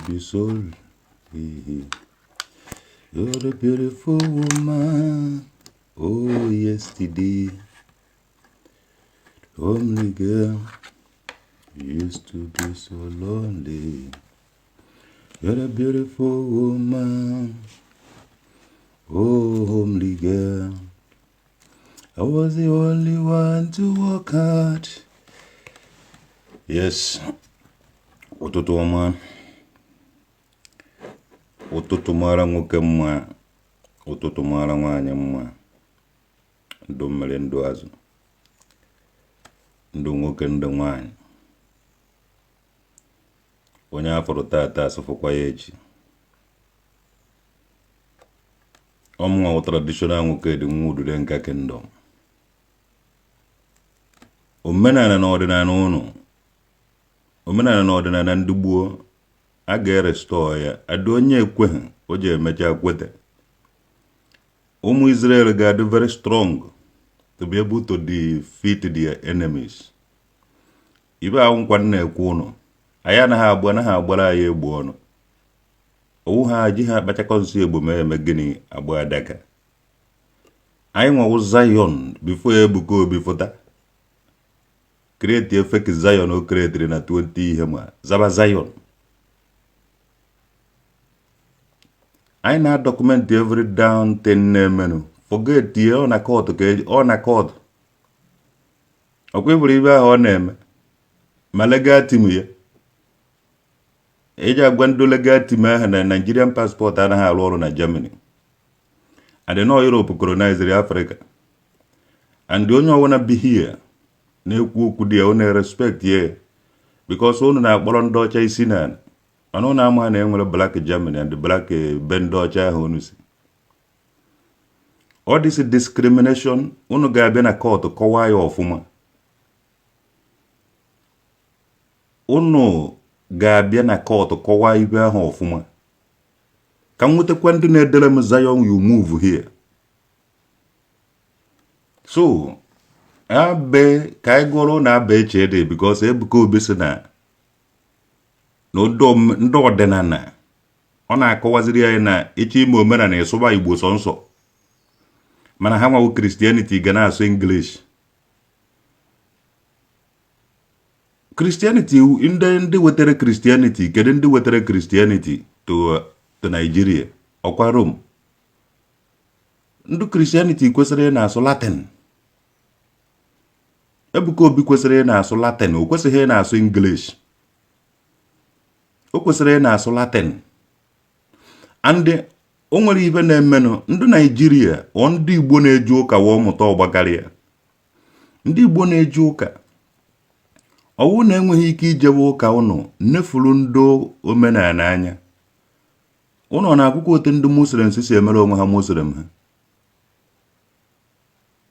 be so lonely. You're a beautiful woman. Oh, yesterday. Homely girl. Used to be so lonely. You're a beautiful woman. Oh, homely girl. I was the only one to work hard. Yes. Ụtụtụ ọma. Ụtụtụ mara nwoke mma. Ụtụtụ mara nwaanyị mma. Ndụ mmiri, ndụ azụ. Ndụ nwoke, ndụ nwaanyị. Onye afọrọ tata asụfụkwa ya echi. Ọmụnwa wụ traditional nwoke dị nwa udude nka kingdom. Omenala na ọdịnala ụnụ, omenala na ọdịnala ndị gboo, a ga-erestore ya. Adị onye ekweghị o ji emecha kwete. Ụmụ Israel ga-adị very strong to be able to defeat their enemies. Ibe ahụ nkwa m na-ekwu ụnụ, anyị anaghị agba, anaghị agbara anyị egbe ọnụ. Owu ha ji ha akpachakọ nsị egbo mee eme gịnị agba adaka. Anyị nwawo Zion before Ebuka Obi fụta create fake Zion. O createri na 20 ihe ma zaba Zion. Anyị na-adocument every down thing na-emenụ. Forget ya, ọ na court ka ọ na court. Ọkwa ịbụrụ ibe ahụ ọ na-eme ma legal team ya eji agwa ndị legal team ahụ na Nigerian passport anaghị arụ ọrụ na Germany and no Europe colonized Africa, and onye ọbụla bi here na-ekwu okwu dị ya, ọ na-respect ya because unu na-akpọrọ ndị ọcha isi n'ala, mana unu ama na enwere black Germany and black be ndị ọcha ahụ unu si. All this discrimination, unu ga-abịa na court kọwaa ya ọfụma. Unu ga-abịa na court kọwaa ibe ahụ ọfụma ka m nwetakwa ndị na-edere m Zion you move here. So abe ka anyị gụọrọ na aba eche dị because Ebuka Obi sị na ndị ọdịnala ọ na-akọwaziri anyị na ịchọ ime omenala, ịsụba Igbo sọ nsọ, mana ha nwawo Christianity ga na-asụ English. Christianity, ndị wetara Christianity, kedu ndị wetara Christianity to Nigeria? Ọkwa Rome. Ndị Christianity kwesịrị ị na-asụ Latin. Ebuka Obi kwesịrị ị na-asụ Latin, o kwesịghị ị na-asụ English. O kwesịrị ị na-asụ Latin. And o nwere ibe na-emenụ ndị Naijiria ọ ndị Igbo na-eje ụka wee mụta ọgbakarịa. Ndị Igbo na-eje ụka ọwụ na enweghị ike ijebe ụka, ụnụ nefuru ndị omenala anya. Ụnụ na-akwụkwọ otu ndị Muslims si emere onwe ha Muslim ha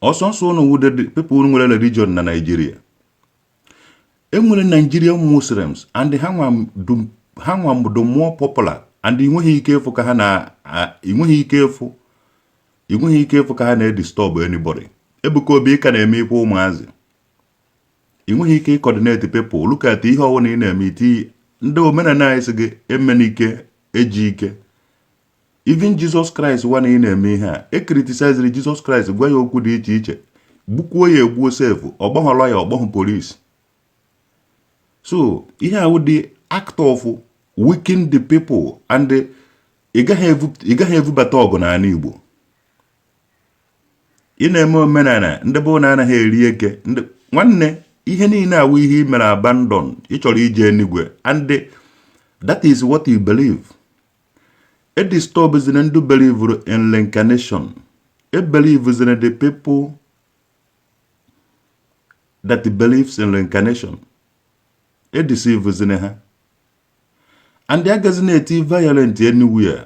ọsọ nsọ. Ụnụ wude people nwere religion na Nigeria. Enwere Nigerian Muslims and ha nwa dị more popular, and ị nweghị ike ịfụ ka ha na ị nweghị ike ịfụ ka ha na-edisturb anybody. Ebuka Obi ka na-eme ikwe ụmụazị, ị nweghị ike ịcoordinate people. Look at ihe ọbụla ị na-eme, iti ndị omenala anyị sị gị emenike eji ike. Even Jesus Christ nwa na ị na-eme ihe a, ecriticizeri Jesus Christ, gwa ya okwu dị iche iche, gbukwuo ya egbuo sef, ọgbọghọlọ ya ọgbọghọ police. So ihe ahụ dị act of weaken the people, and ị gaghị evubata ọgụ n'ala Igbo. Ị na-eme omenala ndị bụ na anaghị eri eke nwanne. Ihe niile awụ ihe ị mere abandon. Ị chọrọ ije enigwe and that is what you believe. E disturbzina ndị believe in reincarnation. E believe the people that believes in reincarnation, e deceivezina ha and agazi na-eti violent anywhere.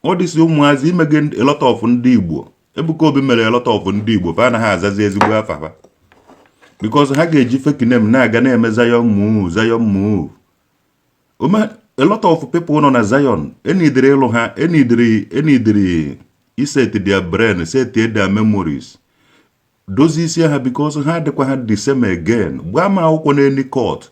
Ọ dịsị ụmụazị imege a lot of ndị Igbo. Ebuka Obi mere a lot of ndị Igbo fa anaghị azazi ezigbo afa fa because ha ga-eji fake name na-aga na-eme Zion move, Zion move. A lot of people nọ na Zion enidiri ịlụ ha, enidiri iset their brain, set their memories, dozie isi ha because ha adịkwa ha the same again. Gbaa m akwụkwọ n'eni court.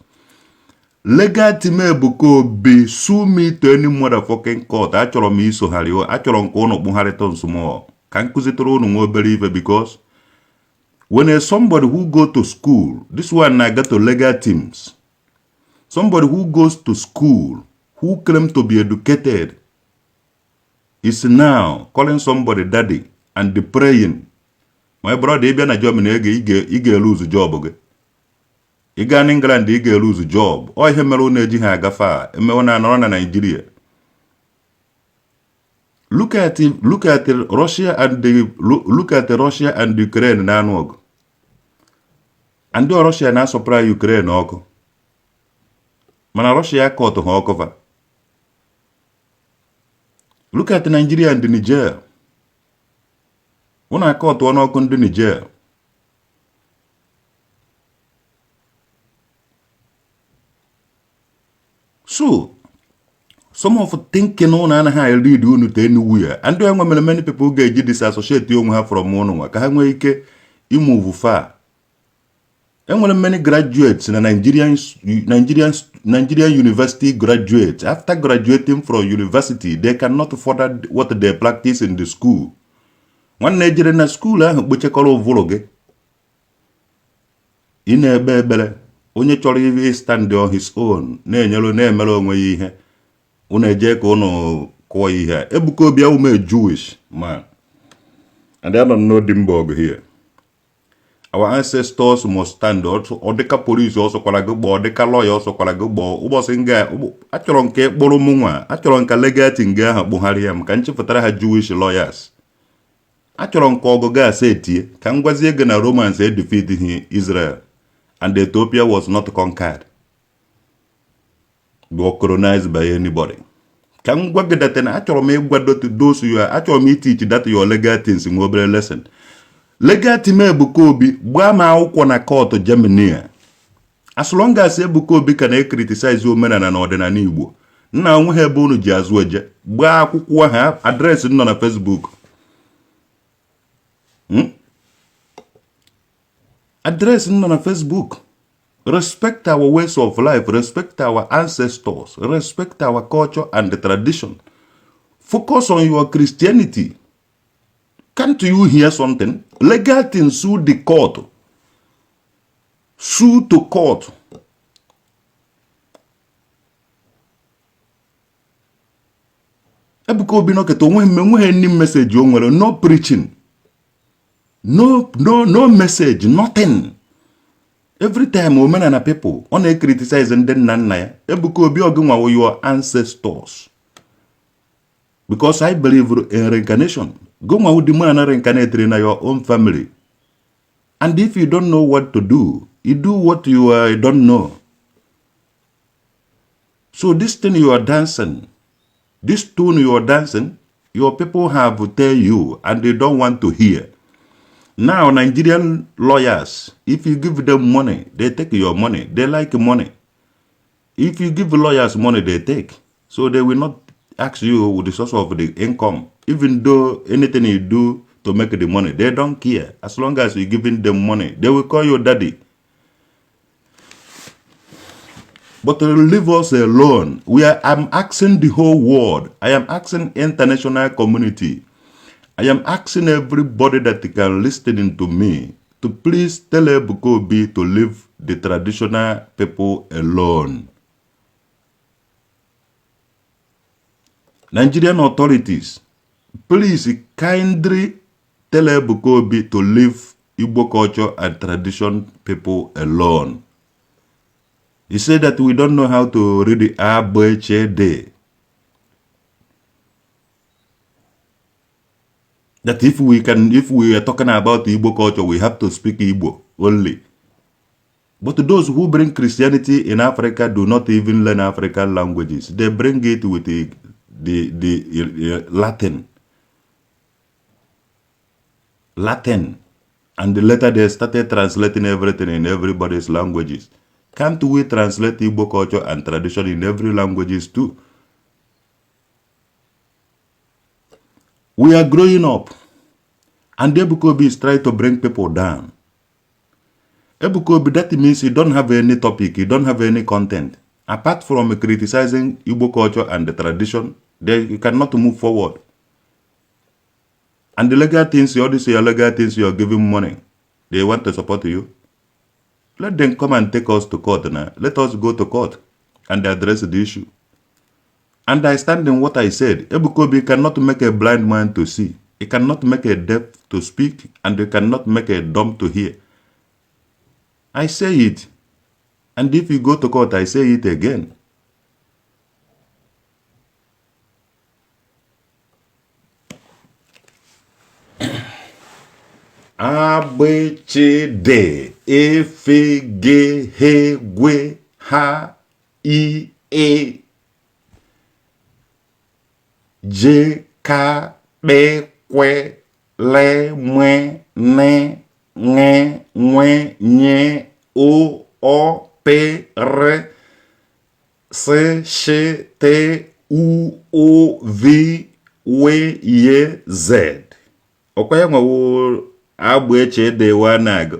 Legal team Ebuka Obi, sue me to any motherfucking court. Achọrọ m isogharị, achọrọ m ka ụnụ kpụgharịta nsụmọ ka m kụzitụrụ ụnụ nwa obere ife, because when a somebody who go to school, this one na-aga to legal teams, somebody who goes to school, who claim to be educated, is now calling somebody daddy and praying. My brother, ị bịa na Germany, ị ga-eluzu job gị. Ị gaa na England, ị ga-eluzu job. Ọ ihe mere ụnụ eji ha agafe a emewe na anọrọ na Nigeria. Look at Russia and Ukraine na-anụ ọgụ, and ndị Russia na-asupply Ukraine ọkụ, mana Russia kọtụ ha ọkụ fa. Look at Nigeria and Niger. Ụnụ akọtụ ọnụọkụ ndị Niger. So some of thinking ụnụ anaghị lead unu to anywhere, and enwe mere many people ga-eji disassociate onwe ha from ụnụ nwa ka ha nwee ike imove far. Enwere many graduates na Nigerian university graduates. After graduating from university, they cannot further what they practice in the school. Nwanne, ejere na school ahụ kpochekọrọ ụvụrụ gị. Ị na-ekpe ekpere, onye chọrọ ihe stand on his own, na-enyere na-emere onwe ya ihe. Unu eje ka unu kụọ ihe a. Ebuka Obi, awume Jewish man and I don't know Dimburg here. Our ancestors must stand. Ọ dịka polisi ọsọkwara gị gbọọ, dịka lọya ọsọkwara gị gbọọ. Ụbọchị nga achọrọ nke kpụrụ m nwa, achọrọ nka legal team nga ahụ kpụgharịa m ka m chepụtara ha Jewish lawyers. Achọrọ nke ọgụ gas etie ka m gwazie gị na Romans edefeat Israel and Ethiopia was not conquered or colonized by anybody. Ka m gwa gị that na achọrọ m ịgwa those you are, achọrọ m iteach that your legal things nwe obere lesson. Legal team Ebuka Obi, gbaa m akwụkwọ na court Germany a. As long as Ebuka Obi ka na-ecriticize omenala na ọdịnala Igbo, nna, onwe ha ebe unu ji azụ eje. Gbaa akwụkwọ ha, address nọ na Facebook. Address nọ na Facebook. Respect our ways of life, respect our ancestors, respect our culture and the tradition. Focus on your Christianity. Can't you hear something? Legal thing, sue the court, sue to court. Ebuka Obi nọkịta onwe enweghị any message o nwere. No preaching, no, no, no message, nothing. Every time omenala people, ọ na-ecriticize ndị nna nna ya. Ebuka Obi, ọgịnwawo your ancestors, because I believe in reincarnation. Gụnwawo the man reincarnated na your own family, and if you don't know what to do, you do what you don't know. So this thing you are dancing, this tune you are dancing, your people have to tell you and they don't want to hear. Now, Nigerian lawyers, if you give them money, they take your money. They like money. If you give lawyers money, they take. So they will not ask you the source of the income. Even though anything you do to make the money, they don't care. As long as you're giving them money, they will call you daddy. But leave us alone. I'm asking the whole world. I am asking international community. I am asking everybody that can listen to me to please tell Ebuka Obi to leave the traditional people alone. Nigerian authorities, please kindly tell Ebuka Obi to leave Igbo culture and tradition people alone. He said that we don't know how to read the A, B, C, D. That if we are talking about Igbo culture, we have to speak Igbo only. But those who bring Christianity in Africa do not even learn African languages. They bring it with the Latin. Latin. And later they started translating everything in everybody's languages. Can't we translate Igbo culture and tradition in every languages too? We are growing up. And Ebuka Obi is trying to bring people down. Ebuka Obi, that means you don't have any topic, you don't have any content. Apart from criticizing Igbo culture and the tradition, they cannot move forward. And the legal things, all these your legal things, you're giving money. They want to support you. Let them come and take us to court now. Let us go to court and address the issue. And I stand in what I said. Ebuka Obi cannot make a blind man to see. He cannot make a deaf to speak, and he cannot make a dumb to hear. I say it. And if you go to court, I say it again. A, B, C, D, E, F, G, H, G, H, I, E, J, K, P, Q, L, M, N, Ŋ, Ŋ, Ñ, O, O, P, R, S, Sh, T, U, O, V, W, Y, Z. Ọkwa ya nwewo agba eche edewa na-agụ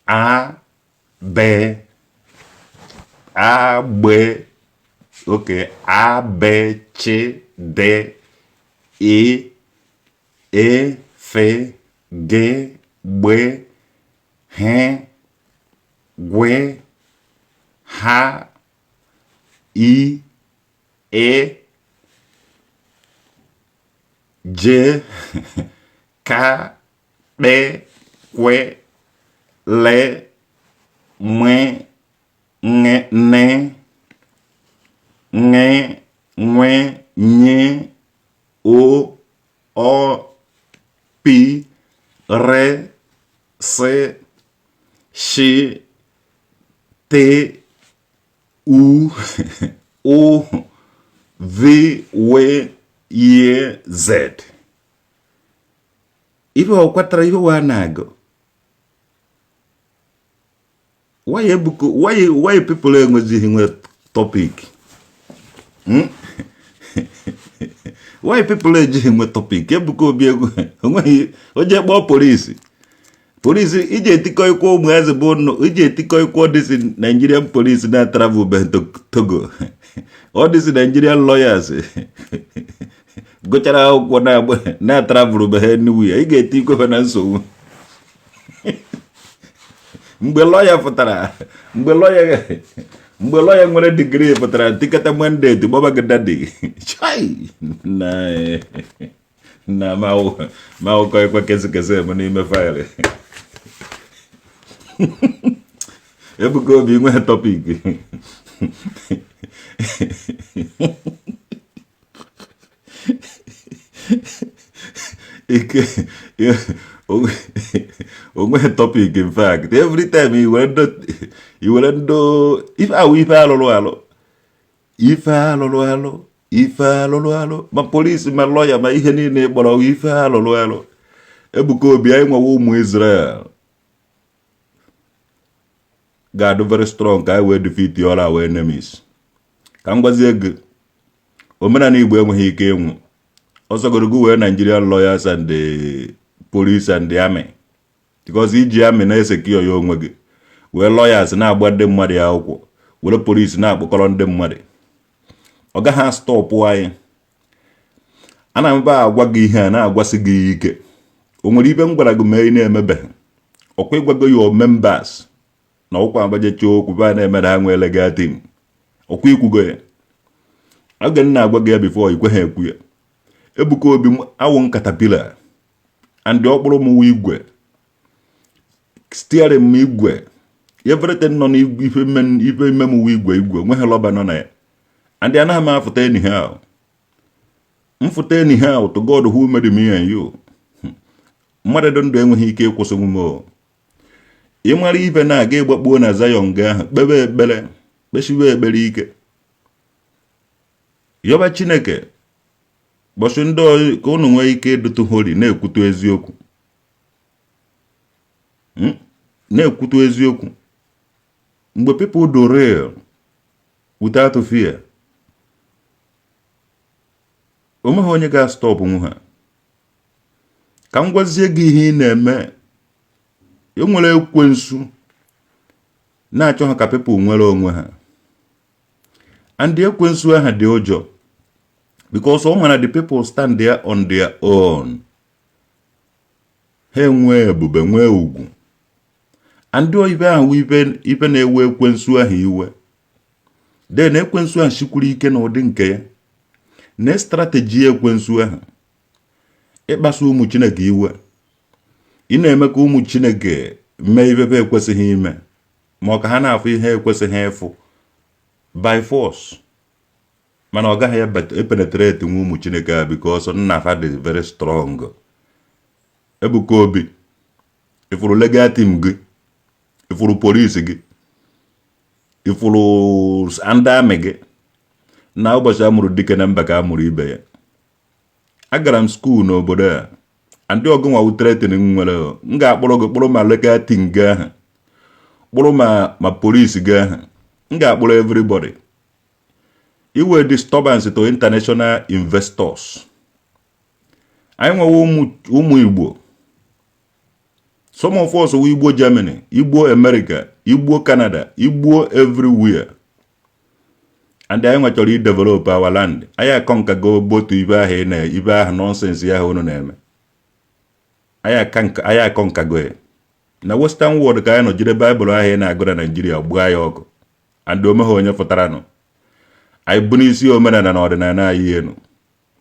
A, B, A, B, okay, A, B, C, D, E, E, F, G, B, H, G, H, I, E, J, K, P, Q, L, M, N, N, Ŋ, Ŋ, Ñ, O, O, P, R, S, Sh, T, U, O, V, W, Y, Z. Ife ọ kwatara ihe wa na-agụ. Why Ebuka, why people enwezighị nwe topic? Hmm? Why people ejighị nwe topic? Ebuka Obi egwu onweghị o je kpọọ polisi. Polisi iji etikọ ikwu ụmụazị bụ nnụ iji etikọ ikwu all these Nigerian police na travel be to Togo. All these Nigerian lawyers gụchara akwụkwọ na-agba na travel be ha anywhere. Ị ga-eti ikwe ha na nsogbu. Mgbe lọya pụtara, mgbe lọya nwere degree pụtara tikata mandate gbaba gị daddy chai na na ma awụkọ ekwe kesị eme n'ime file. Ebuka Obi nwee topic. Ike onweghị topic. In fact, every time i were ndo i were ndo ife awụ ife alụrụ alụ ife alụrụ alụ ife alụrụ alụ, ma polisi ma lọya ma ihe niile kpọrọ ife alụrụ alụ. Ebuka Obi, anyị nwewa ụmụ Israel ga-adụ very strong ka anyị wee defeat all our enemies. Ka m gwazie gị, omenala Igbo enweghị ike ịnwụ ọsọgorogo wee Nigerian lawyers and the police and the army, because iji army na-esecure ya onwe gị, wee lawyers na-agba ndị mmadụ ya akwụkwọ, were polisi na-akpọkọrọ ndị mmadụ, ọ gaghị astop anyị. Ana m ba agwa gị ihe a na-agwasị gị ike. O nwere ibe m gwara gị mee ị na-emebeghị? Ọkwa ịgwago your members na ọkwa agbajecha okwu ba na-eme na ha nwee legal team. Ọkwa ikwugo ya oge m na-agwa gị ya before ikwe ha ekwu ya. Ebuka Obi, awụ nkatapila and ọkpụrụ m wụ igwe, steering m igwe, everything nọ n'igwe. Ife ime m wụ igwe, igwe nweghị rubber nọ na ya, and anaghị m afụta anyhow. Mfụta anyhow, to God who made me and you, mmadụ dị ndụ enweghị ike ịkwụsị m o. Ị mara ife na-aga ịgbakpuo na Zion ga ahụ, kpebe ekpere, kpesiwe ekpere ike, yọba Chineke gbọsị ndị ka unu nwee ike ịdụtụ holy, na-ekwutu eziokwu, na-ekwutu eziokwu. Mgbe people do real without fear, onweghị onye ga-astop nwu ha. Ka m gwazie gị ihe ị na-eme, e nwere ekwensu Na-achọ ha ka people nwere onwe ha. And ekwensu aha dị ụjọ because ọ mara the people stand there on their own, ha enwee ebube, nwee ugwu. And ibe ahụ, ibe na-ewe ekwensu ahụ iwe, then ekwensu ahụ sikwuru ike n'ụdị nke ya na strategy ekwensu ahụ ịkpasu ụmụ Chineke iwe, ị na-eme ka ụmụ Chineke mee ife ekwesịghị ime, ma ọ ka ha na-afụ ihe ekwesịghị ịfụ by force. Mana ọ gaghị epenetrate nwa ụmụ Chineke a because nna fa dị very strong. Ebuka Obi, ifuru legal team gị, ifuru polisi gị, ifuru ndị army gị. Na ụbọchị a mụrụ dike na mba ka a mụrụ ibe ya. Agara m school n'obodo a. Ndị ọgụnwa wuteretin m nwere, m ga-akpọrọ gị, kpụrụ ma legal team gị ahụ, kpụrụ ma polisi gị ahụ, m ga-akpụrụ everybody. Iwe disturbance to international investors. Anyị nwewe ụmụ Igbo, some of us wụ Igbo Germany, Igbo America, Igbo Canada, Igbo everywhere, and anyị nwechọrọ idevelop our land. Anyị akọnkago botu ibe ahụ ị na ibe ahụ nonsense ahụ unu na-eme. Anyị akọnkago ya na Western world ka anyị nọ jide Baịbụl ahụ ị na-agụ na Naijiria gbaa ya ọkụ, and omeghe onye fụtaranụ. Anyị bụ n'isi omenala na ọdịnala anyị enu.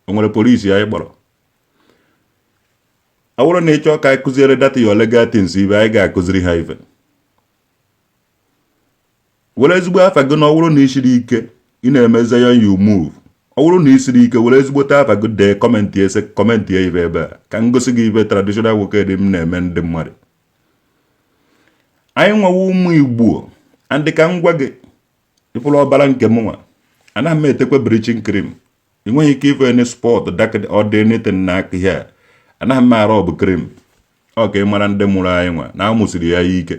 O nwere polisi anyị kpọrọ. Ọ bụrụ na ị chọọ ka anyị kụziere data your legal things ibe, anyị ga-akụziri ha ife. Were ezigbo afa gị na ọ bụrụ na ị siri ike, ị na-eme Zion you move. Ọ bụrụ na ị siri ike, were ezigbote afa gị dee comment, ese comment ya ibe ebe a ka m gosi gị ibe traditional nwoke dị m na-eme ndị mmadụ. Anyị nwewa ụmụ Igbo, and ka m gwa gị, ịfụrụ ọbara nke m nwa, anaghị m etekwe bleaching cream. Ị nweghị ike ịfụ any spot dark ọ dị anything na aka ihe a. Anaghị m arụ ọbụ cream. Ọ ka ị mara ndị mụrụ anyị nwa na amụsiri ya ike.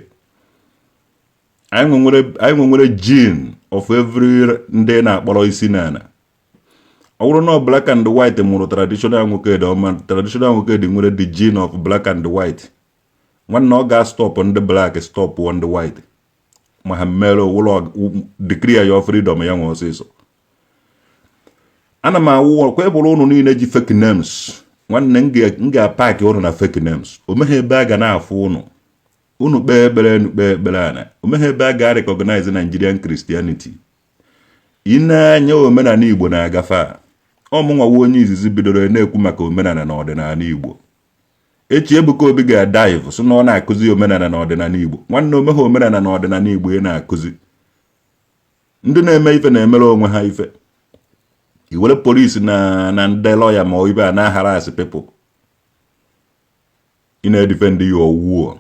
Anyị nwere gene of every ndị na-akpọrọ isi n'ala. Ọ bụrụ na black and white mụrụ traditional nwoke dị ọma, traditional nwoke dị nwere the gene of black and white. Nwanne, ọ ga-stop ndị black, stop ndị white, ma ha mere ụlọ decree ya freedom ya nwe ọsịsọ. Ana m awụ kwa ịbụrụ ụnụ niile ji fake names. Nwanne, m ga-apaki ụnụ na fake names. O meghị ebe a ga na-afụ ụnụ. Unu kpee ekpere enu, kpee ekpere ana, o meghị ebe a ga-recognize Nigerian Christianity. Ị na-anya omenala Igbo na-agafe a. Ọmụnwawa onye izizi bidoro na-ekwu maka omenala na ọdịnala Igbo. Echi Ebuka Obi ga-adive sị na ọ na-akụzi omenala na ọdịnala Igbo. Nwanne, omeghe omenala na ọdịnala Igbo ị na-akụzi. Ndị na-eme ife na-emere onwe ha ife. I were polisi na ndị lọya ma ibe a na-harass people, ị na-edefend your war.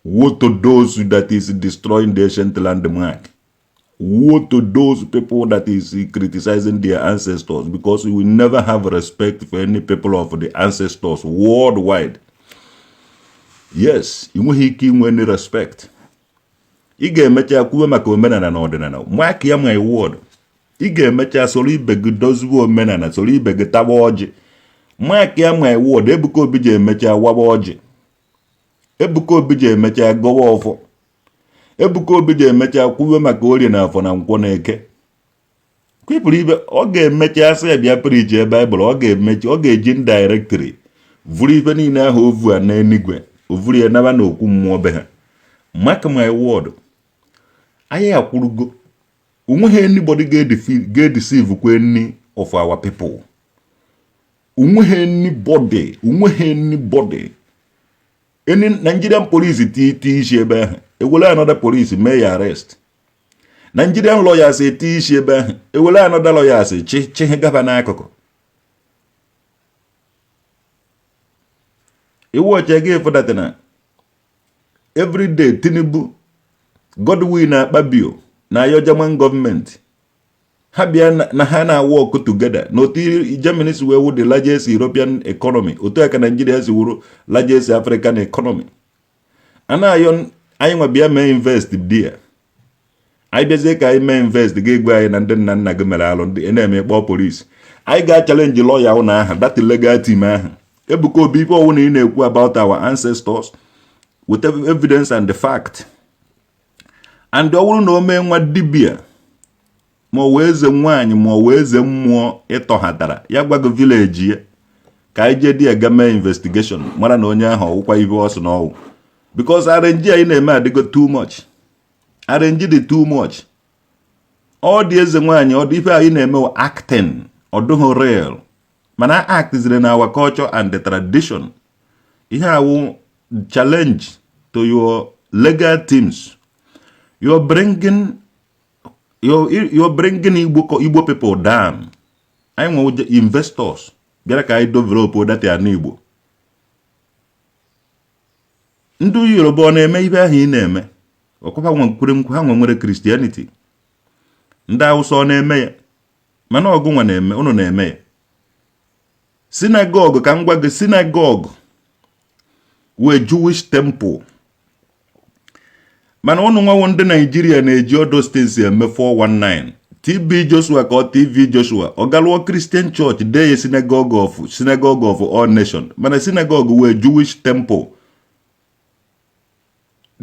Woe to those that is destroying the ancient landmark. Woe to those people that is criticizing their ancestors, because we will never have respect for any people of the ancestors worldwide. Yes, ị nweghị ike inwe any respect. Ị ga-emecha kwuwe maka omenala na ọdịnala. Mark ya my word, ị ga-emecha soro ibe gị doziwe omenala, soro ibe gị tawa ọjị. Mark ya my word, Ebuka Obi ji emecha waba ọjị, Ebuka Obi ji emecha gọwa ọfọ, Ebuka Obi ji emecha kwuwe maka Orie na Afọ na Nkwọ na Eke. Kwepụrụ ibe ọ ga-emecha sị ya bịa preach Baịbụl. Ọ ga-emechi, ọ ga-eji indirectly vuru ife niile ahụ ovu a n'eluigwe, ovuru ya naba n'okwu mmụọ be ha. Mark my word, anyị akwụrugo. Onweghị anybody ga-edeceive kwa any of our people. Onweghị anybody, onweghị anybody. Any Nigerian police ti isi ebe ahụ, ewere another police mee ya arrest. Nigerian lawyers eti isi ebe ahụ, ewere another lawyers chi chi gaba n'akụkụ. Iwu ọcha gị fụdatana everyday. Tinubu, Godwin Akpabio na ayo German gọọmenti ha bịa na ha na-work together. Na otu Germany si wee wụ the largest European economy, otu a ka Nigeria si wụrụ largest African economy. A na-ayọ anyị nwa bịa mee invest there. Anyị bịazie ka anyị mee invest, ga-egwe anyị na ndị nna nna gị mere alụ, ndị na-eme kpọọ polisi. Anyị ga-achallenge lawyer ụnụ ahụ, that legal team ahụ. Ebuka Obi, ife ọwụ na ị na-ekwu about our ancestors with evidence and the fact. And ọ bụrụ na o mee nwa dibia ma ọ wee eze nwaanyị ma ọ wee eze mmụọ ịtọhatara ya, gwago village ya ka anyị jee di ga mee investigation, mara na onye ahụ ọwụkwa ibe ọ sị na ọwụ, because arrange anyị na-eme adịgo too much. Arrange dị too much. Ọ dị eze nwaanyị, ọ dị ife anyị na-eme acting, ọ dụghị real, mana act ziri na our culture and the tradition. Ihe awụ challenge to your legal teams. You're bringing Igbo people down. Anyị nwe investors bịara ka anyị develop data ana Igbo. Ndị Yoruba ọ na-eme ibe ahụ ị na-eme? Ọkwa nwekwere ha nwe nwere Christianity. Ndị Hausa ọ na-eme ya? Mana ọgụ nwa na-eme, unu na-eme ya. Synagogue, ka m gwa gị, synagogue wee Jewish temple, mana ụnụ nwawo ndị Naijiria na-eji odo steeti eme 419. TB Joshua, ka ọ TV Joshua ọ galụọ Christian Church, dee ya synagogue of all nation, mana synagogue wee Jewish temple.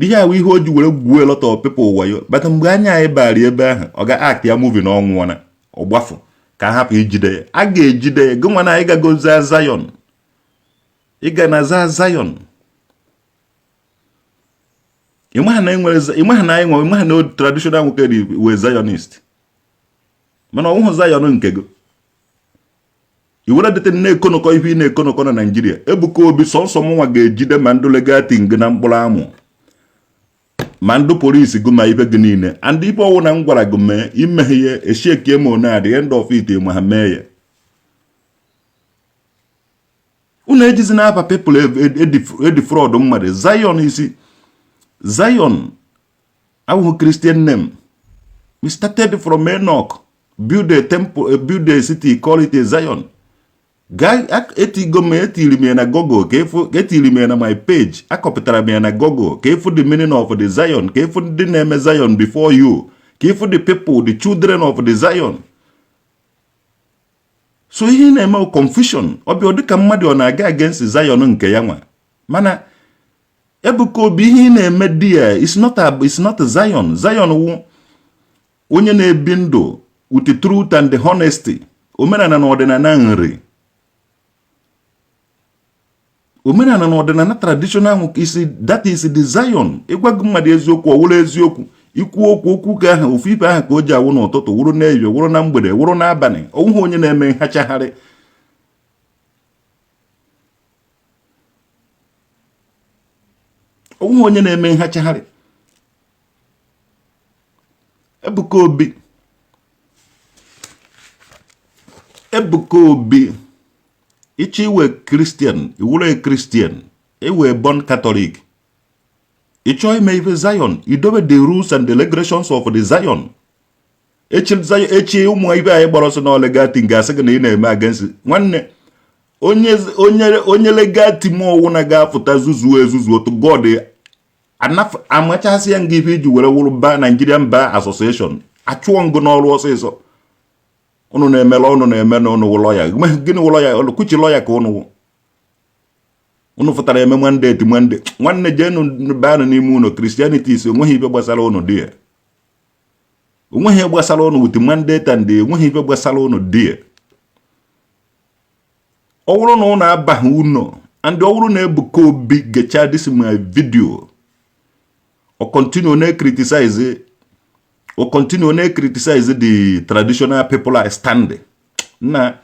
Ihe ahụ ihe o ji were gwuo a lot of people wayo. But mgbe anya anyị bara ebe ahụ, ọ ga act ya movie na ọnwụọna, ọ gbafu ka a hapụ ijide ya. A ga-ejide ya. Gị nwa na anyị gago zaa Zion, ịga na zaa Zion, ịmaha na enwere, ịmaha na anyị nwe, ịmaha na traditional nwoke dị wee Zionist, mana ọnwụhụ Zion nke gị. I were dete na-ekonokọ ihe ị na-ekonokọ na Naijiria. Ebuka Obi, sọnsọ mụnwa ga-ejide ma ndụ legal team gị na mkpụrụ amụ, ma ndụ polisi gị, ma ibe gị niile. And ibe ọwụ na m gwara gị mee imeghe ya, eshekie ma one at the end of it ma ha mee ya. Unu ejizi n'afa people edefraud mmadụ. Zion isi Zion awụghị Christian name. We started from Enoch, build a temple, build a city, call it a Zion. Gaa, etigo m, etiri m ya na Google ka efu, etiri m ya na my page, akọpụtara m ya na Google ka efu the meaning of the Zion, ka efu ndị na-eme Zion before you, ka efu the people, the children of the Zion. So ihe na-eme confusion, ọbịa dịka mmadụ ọ na-aga against Zion nke ya nwa. Mana Ebuka Obi, ihe ị na-eme di ya is not Zion. Zion wụ onye na-ebi ndụ with the truth and the honesty, omenala na ọdịnala nri, omenala na ọdịnala traditional isi. That is the Zion. Ịgwa gị mmadụ eziokwu, ọ wụrụ eziokwu. Ikwu okwu, okwu ka ahụ ofu ife ahụ ka o ji awụ n'ụtụtụ, wụrụ n'ehihie, wụrụ na mgbede, wụrụ n'abalị. Ọwụghị onye na-eme nhachagharị. Ọwụghị onye na-eme nhachagharị. Ebuka Obi, Ebuka Obi, ịchọ iwe Christian, iwere Christian, iwe born Catholic. Ịchọ ime ife Zion, idobe the rules and the regulations of the Zion. Echi Zion, echi ụmụ ibe anyị gbara ọsọ na legal team ga-asị gị na ị na-eme against nwanne onye onye onye legal team ọwụ na ga-apụta zuzuo ezuzuo to God amachasị ya nga ife iji were wụrụ ba Nigerian Bar Association, achụọ ngụ n'ọrụ ọsịsọ. Unu na-emela, unu na-eme na unu wụ lọya. Gịnị wụ lọya? Kuchi lọya ka unu wụ. Unu fụtara eme mandate, mandate. Nwanne, jeenu baanụ n'ime ụlọ. Christianity is onweghị ife gbasara unu dị ya, onweghị ihe gbasara unu with mandate, and enweghị ife gbasara unu dị ya. Ọ bụrụ na unu abaghị ụlọ, and ọ bụrụ na Ebuka Obi gecha this my video, o continue na criticize, o continue na criticize the traditional people I stand na,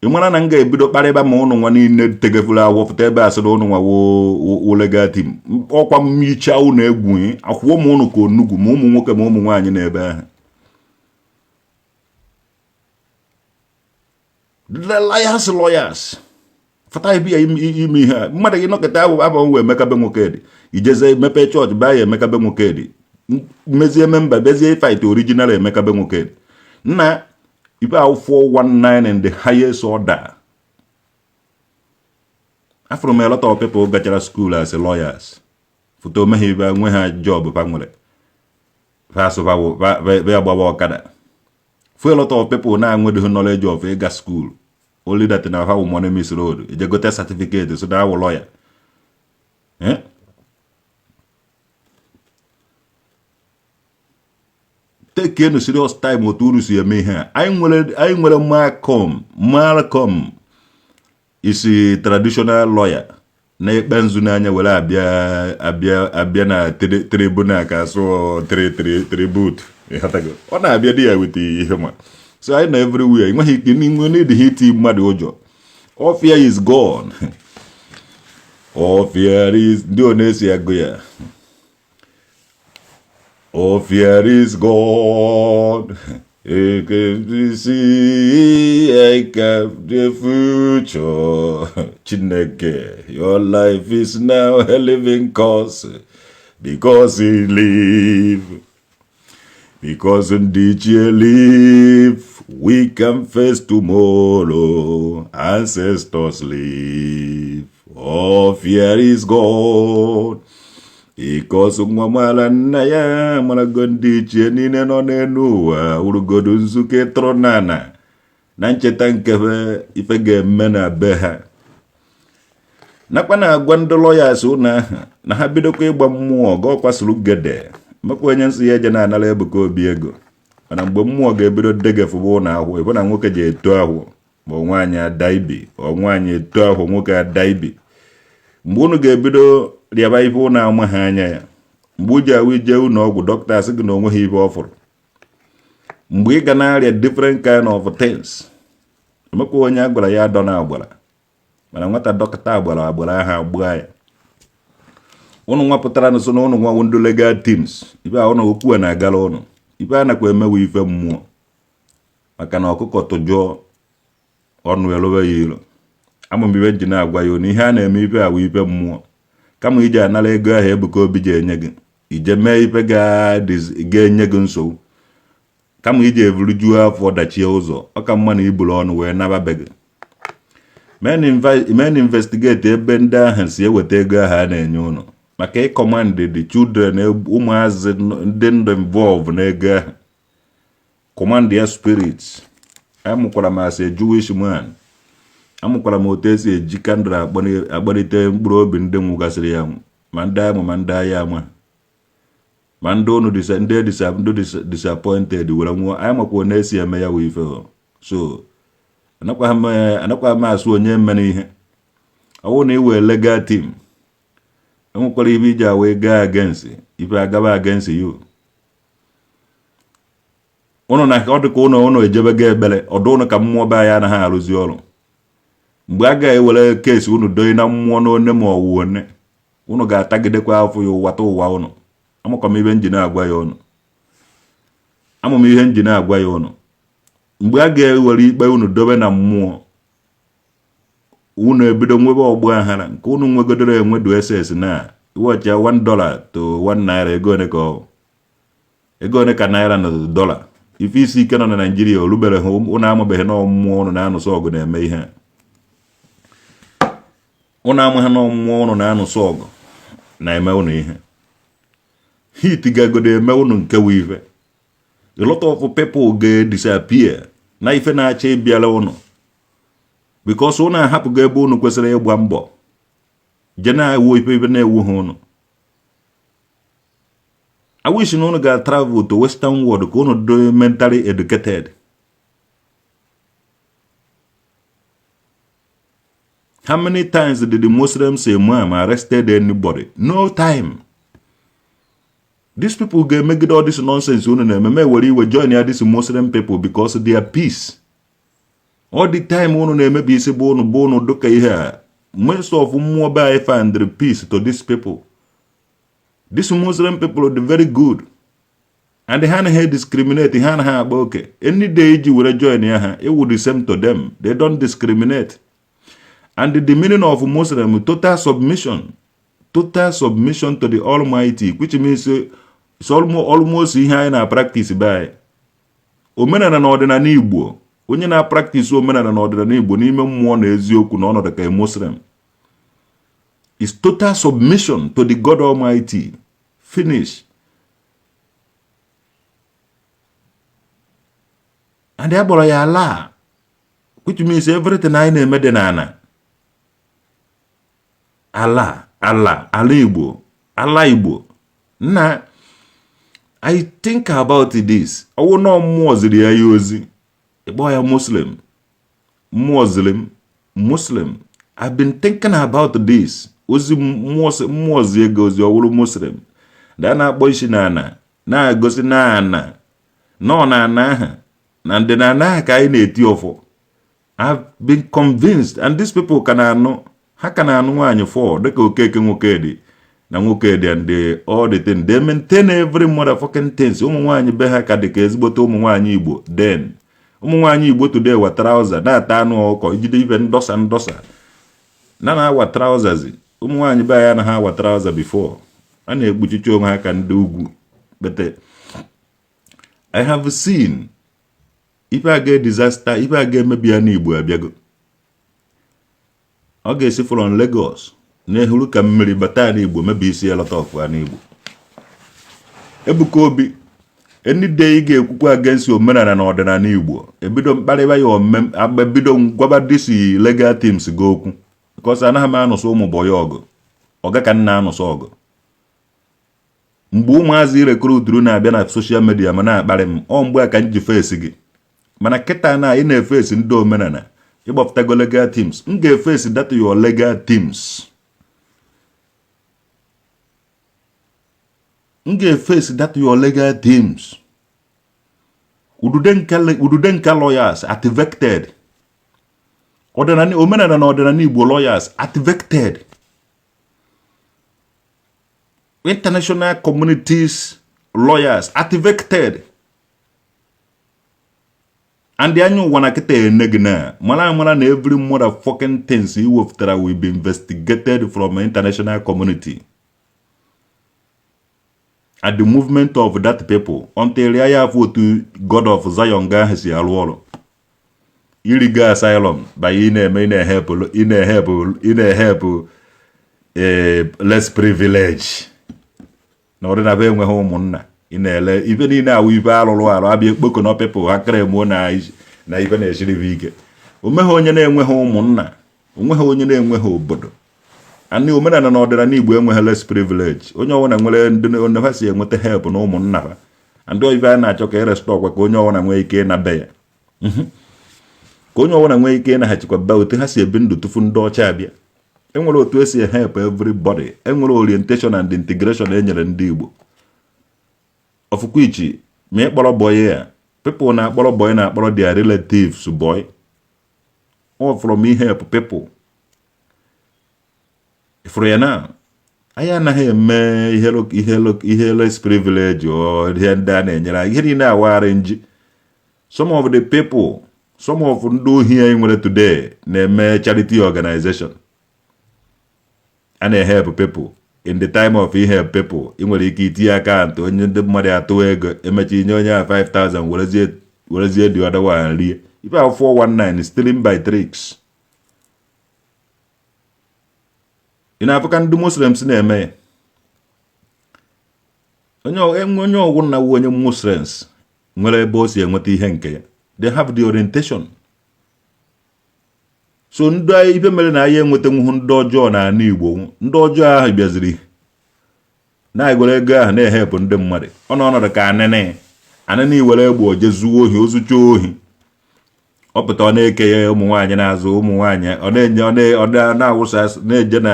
ị mara na m ga-ebido kparịba ma ụnụ nwa niile tegefuru awọpụta ebe a sị na ụnụ nwa wo legal team. Ọkwa mmicha ụnụ egwu akwụọ m ụnụ ka onugwu, ma ụmụ nwoke ma ụmụ nwaanyị n'ebe ahụ. The liars, lawyers fata ibi ya ime ihe a mmadụ gị nọkọta abụ abụ wee Emeka be nwoke dị ijeze mepee chọọchị baa ya Emeka be nwoke dị mezie member, bezie fight original Emeka be nwoke dị nna ife ahụ 419 in the highest order. Afụrụ m a lot of people gachara school as lawyers, foto omeghe ibe nwe ha job fa nwere fa gbawa ọkada. For a lot of people na-enwedoghị knowledge of ịga school, only that na ha wụ money miss road eje gote certificate so na awụ lawyer. Eh? Take enu serious time otu unu si eme ihe a. Anyị nwere Malcolm. Malcolm isi traditional lawyer na-ekpe nzu n'anya were abịa abịa abịa na tribunal ka asụ tribute. Ịghọtago? Ọ na-abịa di ya weta ihe ma so anyị na everywhere. Enweghị ike n'inwe n'ịdịghị iti mmadụ ụjọ. All fear is gone, all fear is, ndị ọ na-esi agụ ya, all fear is gone. I can see, I can the future. Chineke, your life is now a living cause because he live. Because ndị ichie live, we can face tomorrow. Ancestors live. All fear is gone. Because nwa mara nna ya marago ndị ichie niile nọ n'elu ụwa wurugodu nzukọ tụrụ n'ala na ncheta nkebe ife ga-eme na be ha, nakwa na-agwa ndị lawyers ụnụ ahụ na ha bidokwa ịgba mmụọ ga ọkwasịrị gede mekwa onye nsị ya eje na-anara Ebuka Obi ego. Mana mgbe mmụọ ga-ebido degefụba ụlọ ahụ, ịbụ na nwoke ji eto ahụ ma nwaanyị ada ibi, ọ nwaanyị eto ahụ, nwoke ada ibi. Mgbe unu ga-ebido rịaba ife ụnụ amaghị anya ya, mgbe uji awụ ije ụlọ ọgwụ, dọkịta asị gị na onweghị ife ọ fụrụ, mgbe ị ga na-arịa different kind of things, emekwa onye a gwara ya adọ na agbara. Mana nwata dọkịta agbara agbara aha agbaa ya. Ụnụ nwapụtara nso na ụnụ nwawo ndị legal teams ibe a, ụnụ okwu a na-agara ụnụ ibe a nakwa emewe ife mmụọ, maka na ọkụkọ tụjụọ ọnụ elobe ya ilo. Ama m ibe ji na-agwa ya na ihe a na-eme ife awụ ife mmụọ. Kama iji anara ego ahụ Ebuka Obi ji enye gị ije mee ife ga-enye gị nsogbu, kama iji evurujuo afọ dachie ụzọ, ọ ka mma na iburu ọnụ wee naba be gị. Men investigate ebe ndị ahụ si eweta ego ahụ a na-enye ụnụ maka ịcommand the children, ụmụazị ndị ndụ involve n'ego ahụ, command ya spirits. Amụkwara m as a Jewish man, amụkwara m otu esi eji candle akpọlite mkpụrụ obi ndị nwụgasịrị ya nwụ, ma ndị amụ ma ndị agha ama, ma ndị ụnụ ndị disappointed were nwụọ. Anyị makwa onye esi eme ya wụ ife. So anakwa m asụ onye mere ihe. Ọ bụrụ na ị wee legal team, enwekwara ibe iji wee gaa against ife agaba against you. Ụnụ na ọ dịka ụnụ ejebego ekpere ọdụ ụnụ ka mmụọ be anyị anaghị arụzi ọrụ. Mgbe a ga-ewere case unu doyi na mmụọ na one ma ọwụ one, unu ga-atagidekwa afọ ya ụwa ta ụwa ụnụ. Amakwa m ibe nji na-agwa ya ụnụ, ama m ihe nji na-agwa ya ụnụ. Mgbe a ga-ewere ikpe unu dobe na mmụọ, unu ebido nwebe ọgbọ aghara nke unu nwegodoro enwedu ss na iwọchịa $1 to ₦1. Ego one ka ọ ego one ka naira na dọla? Ife isi ike nọ na Naijiria orubere ha. Unu amabeghị na mmụọ unu na-anụsọ ọgụ na-eme ihe a. Unu amaghị na mmụọ unu na-anụsọ ọgụ na-eme unu ihe hit gagodo eme unu nke wu ife. A lot of people ga-disappear na ife na-achọ ịbịala unu because unu ahapụgo ebe unu kwesịrị ịgba mbọ je na-ewu ife ife na-ewu ha unu. I wish na unu ga-travel to Western world ka unu dị mentally educated. How many times did the Muslims imam arrested anybody? No time. These people ga-emegide all this nonsense unu na-eme ma were iwe join ya these Muslim people because they are peace. All the time unu na-emebi isi bụ unu dịka ihe a. Most of mmụọ be anyị find the peace to these people. These Muslim people are very good. And ha anaghị discriminate, ha anaghị agba oke. Any day iji were join ya ha, it would the same to them. They don't discriminate. And the meaning of Muslim, total submission. Total submission to the Almighty, which means it's almost ihe anyị na-practice by omenala na ọdịnala Igbo. Onye na-practice omenala na ọdịnala Igbo n'ime mmụọ na eziokwu na ọnọdụ ka a Muslim is total submission to the God Almighty. Finish. And ya kpọrọ ya ala, which means everything anyị na-eme dị n'ala ala ala ala Igbo, ala Igbo nna. I think about this. Ọwụ na mmụọ ziri ya ya ozi, ịkpọ ya Muslim. Mmụọ ziri m Muslim. I've been thinking about this. Ozi mmụọ, mmụọ zie gị ozi, ọwụrụ Muslim da na-akpọ isi na ana, na-egosi na ana nọ na ana ahụ na ndị na ana ahụ ka anyị na-eti ọfọ. I've been convinced, and these people ka na-anụ, ha ka na-anụ nwaanyị fọ dịka Okeke Nwokedi na Nwokedi and all the thing they maintain, every motherfucking things. Ụmụ nwaanyị be ha ka dị ka ezigbote ụmụ nwaanyị Igbo. Then ụmụ nwaanyị Igbo today wa trouser na-ata anụ ọkụkọ, ijide ibe ndọsa ndọsa na na-awa trousers. Ụmụ nwaanyị be anyị anaghị awa trouser before, a na-ekpuchicha onwe ha ka ndị ugwu. But I have seen ife aga disaster, ife aga emebi ya n'Igbo abịago. Ọ ga-esi from Lagos na-ehuru ka mmiri bata n'Igbo, mebi isi ya lọta ọfụa n'Igbo. Ebuka Obi, any day ị ga-ekwukwa against omenala na ọdịnala Igbo, ebido mkparịba ya ome, ebido ngwaba disi legal teams gị okwu, because anaghị m anụsọ ụmụ boy ọgụ, ọga ka m na-anụsọ ọgụ. Mgbe ụmụazị recruituru na-abịa na social media ma na-akparị m, ọ mgbe a ka m ji face gị. Mana kịta na ị na-efesi ndị omenala, ịgbapụtago legal teams, m ga-efesi that your legal teams. M ga-efesi that your legal teams. Udude nka lawyers activated, ọdịnala, omenala na ọdịnala Igbo lawyers activated, international communities lawyers activated, and anya ụwa na kịta ene gị na mara amara na every motherfucking things i wepụtara will be investigated from international community at the movement of that people until ya afọ otu God of Zion ga ahụ si arụ ọrụ. Irigo asylum banye, ị na-eme, ị na-ehepụ ee less privilege na ọdịnaba enweghị ụmụnna. Ị na-ele ife niile awụ ife alụrụ arụ abịa ekpokọnọ people ha kremuo na na ife na-esiribe ike. Onweghị onye na-enweghị ụmụnna, onweghị onye na-enweghị obodo. Anyị omenala na ọdịnala Igbo enweghị less privilege. Onye ọbụla nwere ndị onye ha si enweta help na ụmụnna ha. Ndị ife a na-achọ ka erestọkwa ka onye ọbụla nwee ike ịnabe ya, ka onye ọbụla nwee ike ịnaghachikwa be otu ha si ebi ndụ tupu ndị ọcha abịa. Enwere otu esi help everybody, enwere orientation and integration e nyere ndị Igbo. Ọfụkwichi ma ịkpọrọ boy ya, people na-akpọrọ boy, na-akpọrọ their relatives boy, all from help people. Ifuru ya na anyị anaghị eme ihe less privilege or ihe ndị a na-enyere anyị. Ihe niile awagharị nji. Some of the people, some of ndị ohi anyị nwere today na-eme charity organization a na-help people. In the time of help people, ị nwere ike itinye akaụntụ onye ndị mmadụ atụ ego, emecha inye onye a 5000, werezie the other one rie ife ahụ. 419, stealing by tricks. Ị na-afụ ka ndị Muslims na-eme ya. Onye ọgwụ na onye Muslims nwere ebe o si enweta ihe nke ya. They have the orientation. So ndị ife mere na anyị enwetanwuhu ndị ọjọọ n'ala Igbo, ndị ọjọọ ahụ bịaziri na-egwere ego ahụ na-ehepụ ndị mmadụ. Ọ nọ ọnọdụ ka anịnị anịnị were egbe oje zuo ohi, ozucha ohi, ọ pụta, ọ na-eke ya ụmụ nwaanyị na-azụ ụmụ nwaanyị, ọ na-enye, ọ na-awụsa, na-eje na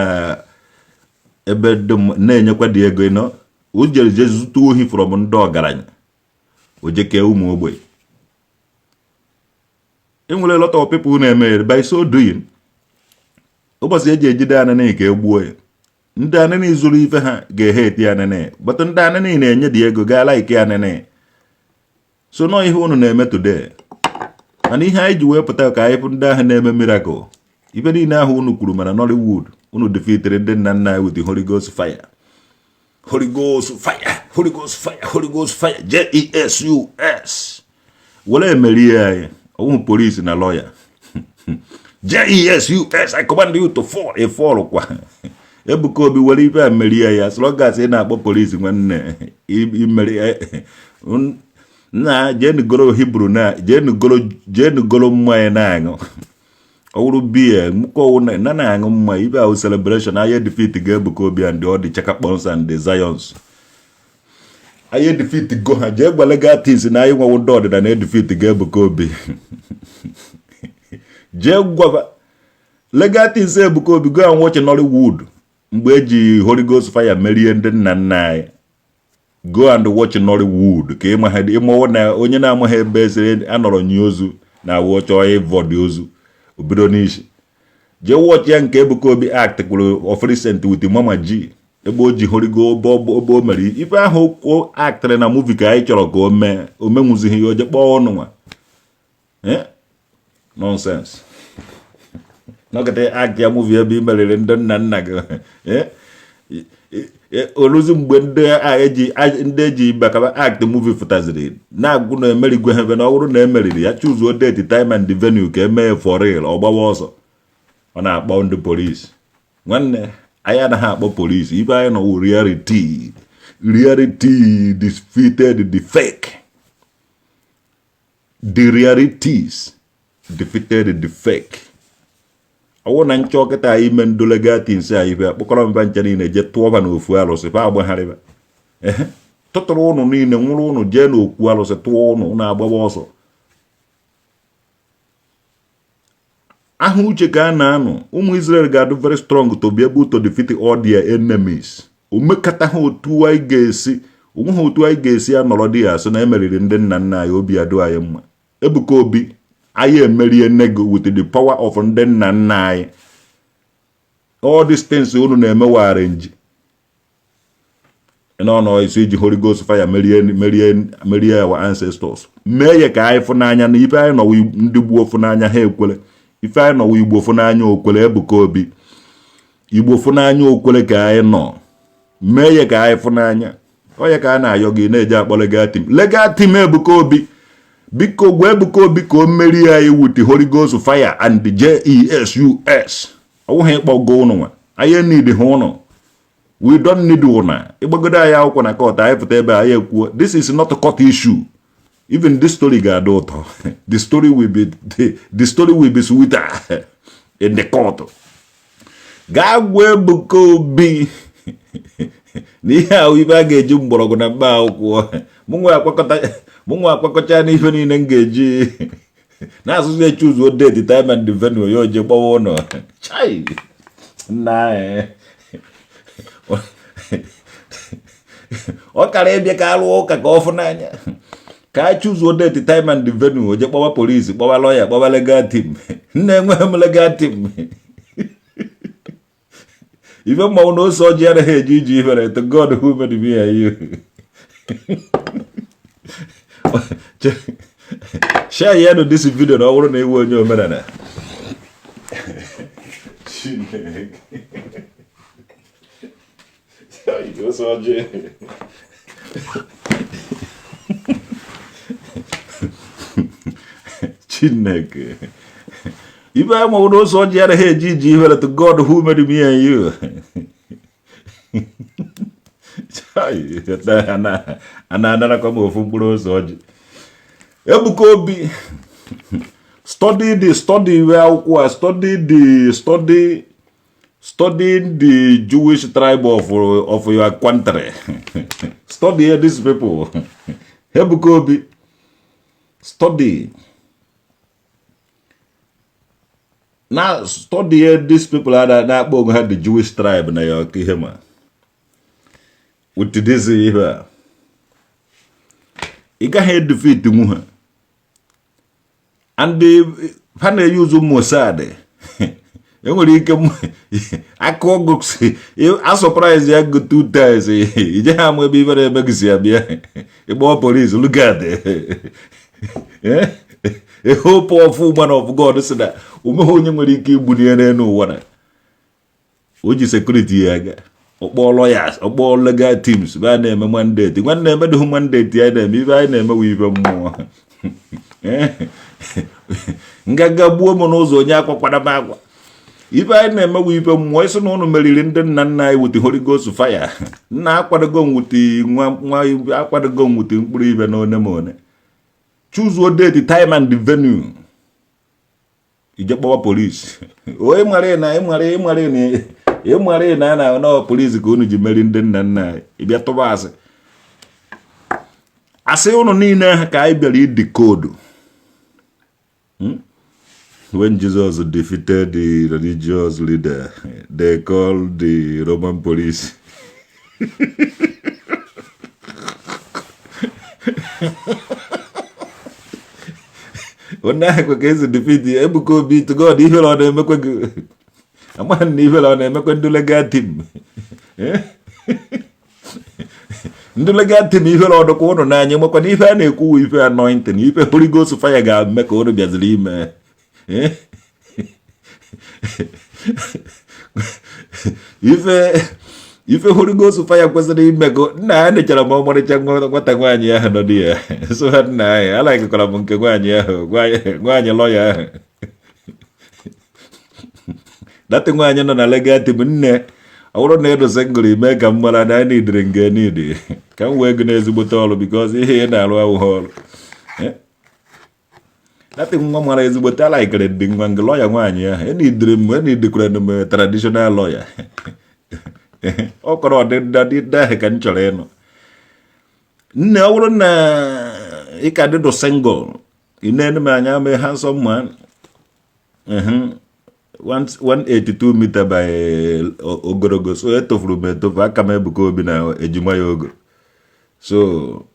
ebe na-enyekwa dị ego ịnọ. O jere je zụta ohi from ndị ọgaranya, o jekee ụmụ ogbenye. Enwere a lot of people na-eme. By so doing, ụbọchị eji ejide anịnị ka e gbuo ya, ndị anịnị zụrụ ife ha ga-ehe eti anịnị, but ndị anịnị na-enye dị ego gaa like anịnị. So nọ ihe unu na-eme today. Mana ihe anyị ji wee pụta ka anyị fụ ndị ahụ na-eme miracle, ife niile ahụ unu kwuru. Mana Nollywood unu defeatere ndị nna nna anyị with the Holy Ghost fire, Holy Ghost fire, Holy Ghost fire, Holy Ghost fire, Jesus were emerie anyị. Ọwụhụ polisi na lawyer. Jesus, I command you to fall, a fall kwa. Ebuka Obi were ife a merie ya. As long as ị na-akpọ polisi, nwanne, imeri na jeenugoro Hibru na jeenugoro mmanya na-aṅụ. Ọ wụrụ biya mkọwụ na na-aṅụ mmanya ibe ahụ celebration. Anya defeat ga Ebuka Obi and all the chakakpons and the Zions. Anyị edefeat go ha. Jee gwa legal teams na anyị nwewo ndị ọdịnala edefeat ga Ebuka Obi. Jee gwaba legal teams Ebuka Obi, go and watch Nollywood mgbe eji Holy Ghost fire merie ndị nna nna anyị. Go and watch Nollywood ka ịmawo na onye na-amaghị ebe esere anọrọ nye ozu na awụ chọọ ịvọdị ozu obido n'isi. Jee watch ya nke Ebuka Obi act kwuru of recent with Mama G, ebe o ji Holy Ghost, ebe o mere ife ahụ o actịrị na movie ka anyị chọrọ ka o mee. O menwuzighị ya, o je kpọọ ọnụ nwa. Nonsense. Nọkịta act ya movie ebe i meriri ndị nna nna gị, oluzi mgbe ndị eji bakaba act movie fụtaziri na-agwụ na emerigwe ha ebe na ọ bụrụ na emeriri ya, choosuo date, time and venue ka emee for real. Ọ gbawa ọsọ, ọ na-akpọ ndị polisi. Nwanne, anyị anaghị akpọ polisi. Ife anyị nọ wụ reality. Reality defeated the fake. The realities defeated the fake. Ọwụ na nchọ kịta anyị ime ndụ legal teams anyị ife akpọkọrọ mba nche niile jee tụọ ba n'ofu alụsị fa agbagharịba. Ehe, tụtụrụ ụnụ niile nwụrụ, ụnụ jee n'okwu alụsị tụọ ụnụ, ụnụ agbawa ọsọ. Aha uche ka a na-anụ. Ụmụ Israel ga-adụ very strong to be able to defeat all their enemies. Omekata ha otu anyị ga-esi onweghị otu anyị ga-esi anọrọ dị ya asị na emeriri ndị nna nna anyị, obi adụ anyị mma. Ebuka Obi, anyị emerie nego with the power of ndị nna nna anyị. All these things unu na-emewara nji nọ isi iji Holy Ghost fire merie, merie, merie our ancestors. Mee ya ka anyị fụnanya na ife anyị nọwa ndị gbuo fụnanya ha ekwere. Ife anyị nọwa Igbo fụnanya okwere. Ebuka Obi, Igbo fụnanya okwere ka anyị nọ. Mee ya ka anyị fụnanya onye ka a na-ayọ gị na-eji akpọ legal team, legal team. Ebuka Obi, biko gwa Ebuka Obi ka o merie anyị with Holy Ghost fire and the Jesus. Ọ bụghị ịkpọgo ụnụ nwa anyị need ha ụnụ. We don't need ụna ịgbagodo anyị akwụkwọ na court. Anyị pụta ebe anyị ekwuo, this is not a court issue. Even this story ga-adị ụtọ. The story will be sweeter in the court. Gaa gwa Ebuka Obi na ihe ahụ ibe a ga-eji mgbọrọgwụ na mkpa akwụkwọ mụnwa akwakọcha n'ife niile m ga-eji na-asụsụ echoosuo date, time and venue ya oje gbawa ụlọ. Chai, nna anyị, ọ kara ịbịa ka alụọ ụka ka ọ fụ n'anya ka a choosuo date, time and venue, oje kpọwa polisi, kpọwa lawyer, kpọwa legal team. Nna, enweghị m legal team. Ife mmanwụ na ose ọjị anaghị eji iji ifere. To God who made me and you. Share ya nụ this video na ọ bụrụ na iwe onye omenala. Chineke. Ose ọjị. Chineke, ibe ama na ose ọjị anaghị eji iji ifere. To God who made me and you. A na-anarakwa m ofu mkpụrụ ose ọjị. Ebuka Obi, study the study iwe akwụkwọ a, study the study, study the Jewish tribe of your country. Study these people. Ebuka Obi, study na study these people a na-akpọ onwe ha the Jewish tribe na ya ihe ma with this ihe a ị gaghị edefeat nwu ha. And ha na-eyuzu Mossad. Enwere ike aka ọgụ a surprise ya go two times, ije ha ama ebe ibere ebe gị si abịa. Ịkpọọ police. Look at a whole powerful man of God si na onweghị onye nwere ike igbuli ya n'elu ụwa na o ji security ya aga, ọkpọọ lawyers, ọkpọọ legal teams ebe a na-eme mandate. Nwanne, emedoghị mandate anyị na-eme. Ibe anyị na-emewe ibe mmụọ. Ngaga gbuo m n'ụzọ, onye akwakwara m akwa. Ibe anyị na-emewe ibe mmụọ. Isi na ụnụ meriri ndị nna nna anyị with Holy Ghost fire. Nna, akwadogo nwute nwa nwa, akwadogo nwute mkpụrụ ibe na one ma one. Choosuo date, time and venue, ije kpọwa polisi. Onye mara na ịmara ịmara na ịmara na a na na polisi ka unu ji meri ndị nna nna anyị. Ịbịa tụba asị. Asị ụnụ niile ha ka anyị bịara idecode. When Jesus defeated the religious leader, they called the Roman police. Onye ahụ kwe ka esi defeat Ebuka Obi. To God, ihere ọ na-emekwe gị? Amaghị na ihere ọ na-emekwe ndị legal team. Ndị legal team, ihere ọdụkwa ụnụ n'anya? Nwekwa na ife a na-ekwu, ife anointing, ife Holy Ghost fire ga-eme ka ụnụ bịaziri ime. Ife Holy Ghost fire kwesịrị ime ka nna ya nechara m. Ọmarịcha nwata nwaanyị ahụ nọ di ya so ha nna anyị alikekwara m nke nwaanyị ahụ, nwaanyị lọya ahụ, that nwaanyị nọ na legal team. Nne, ọ bụrụ na ịdụ single, ime ka m mara na anyị nidiri nga nidi ka m wee gị n'ezigbote ọrụ, because ihe ị na-arụ awụghị ọrụ. That nwa mara ezigbote, alikere ndị nwa nke lọya nwaanyị ahụ. Enidiri m, enidikwara m traditional lawyer. Ọ kọrọ ọdịdị ahụ ka m chọrọ ịnụ. Nne, ọ bụrụ na ị ka dịdụ single, ị na-ene m anya mee handsome man, 182 meter by ogologo, so etofuru m etofu aka m. Ebuka Obi na ejima ya ogo, so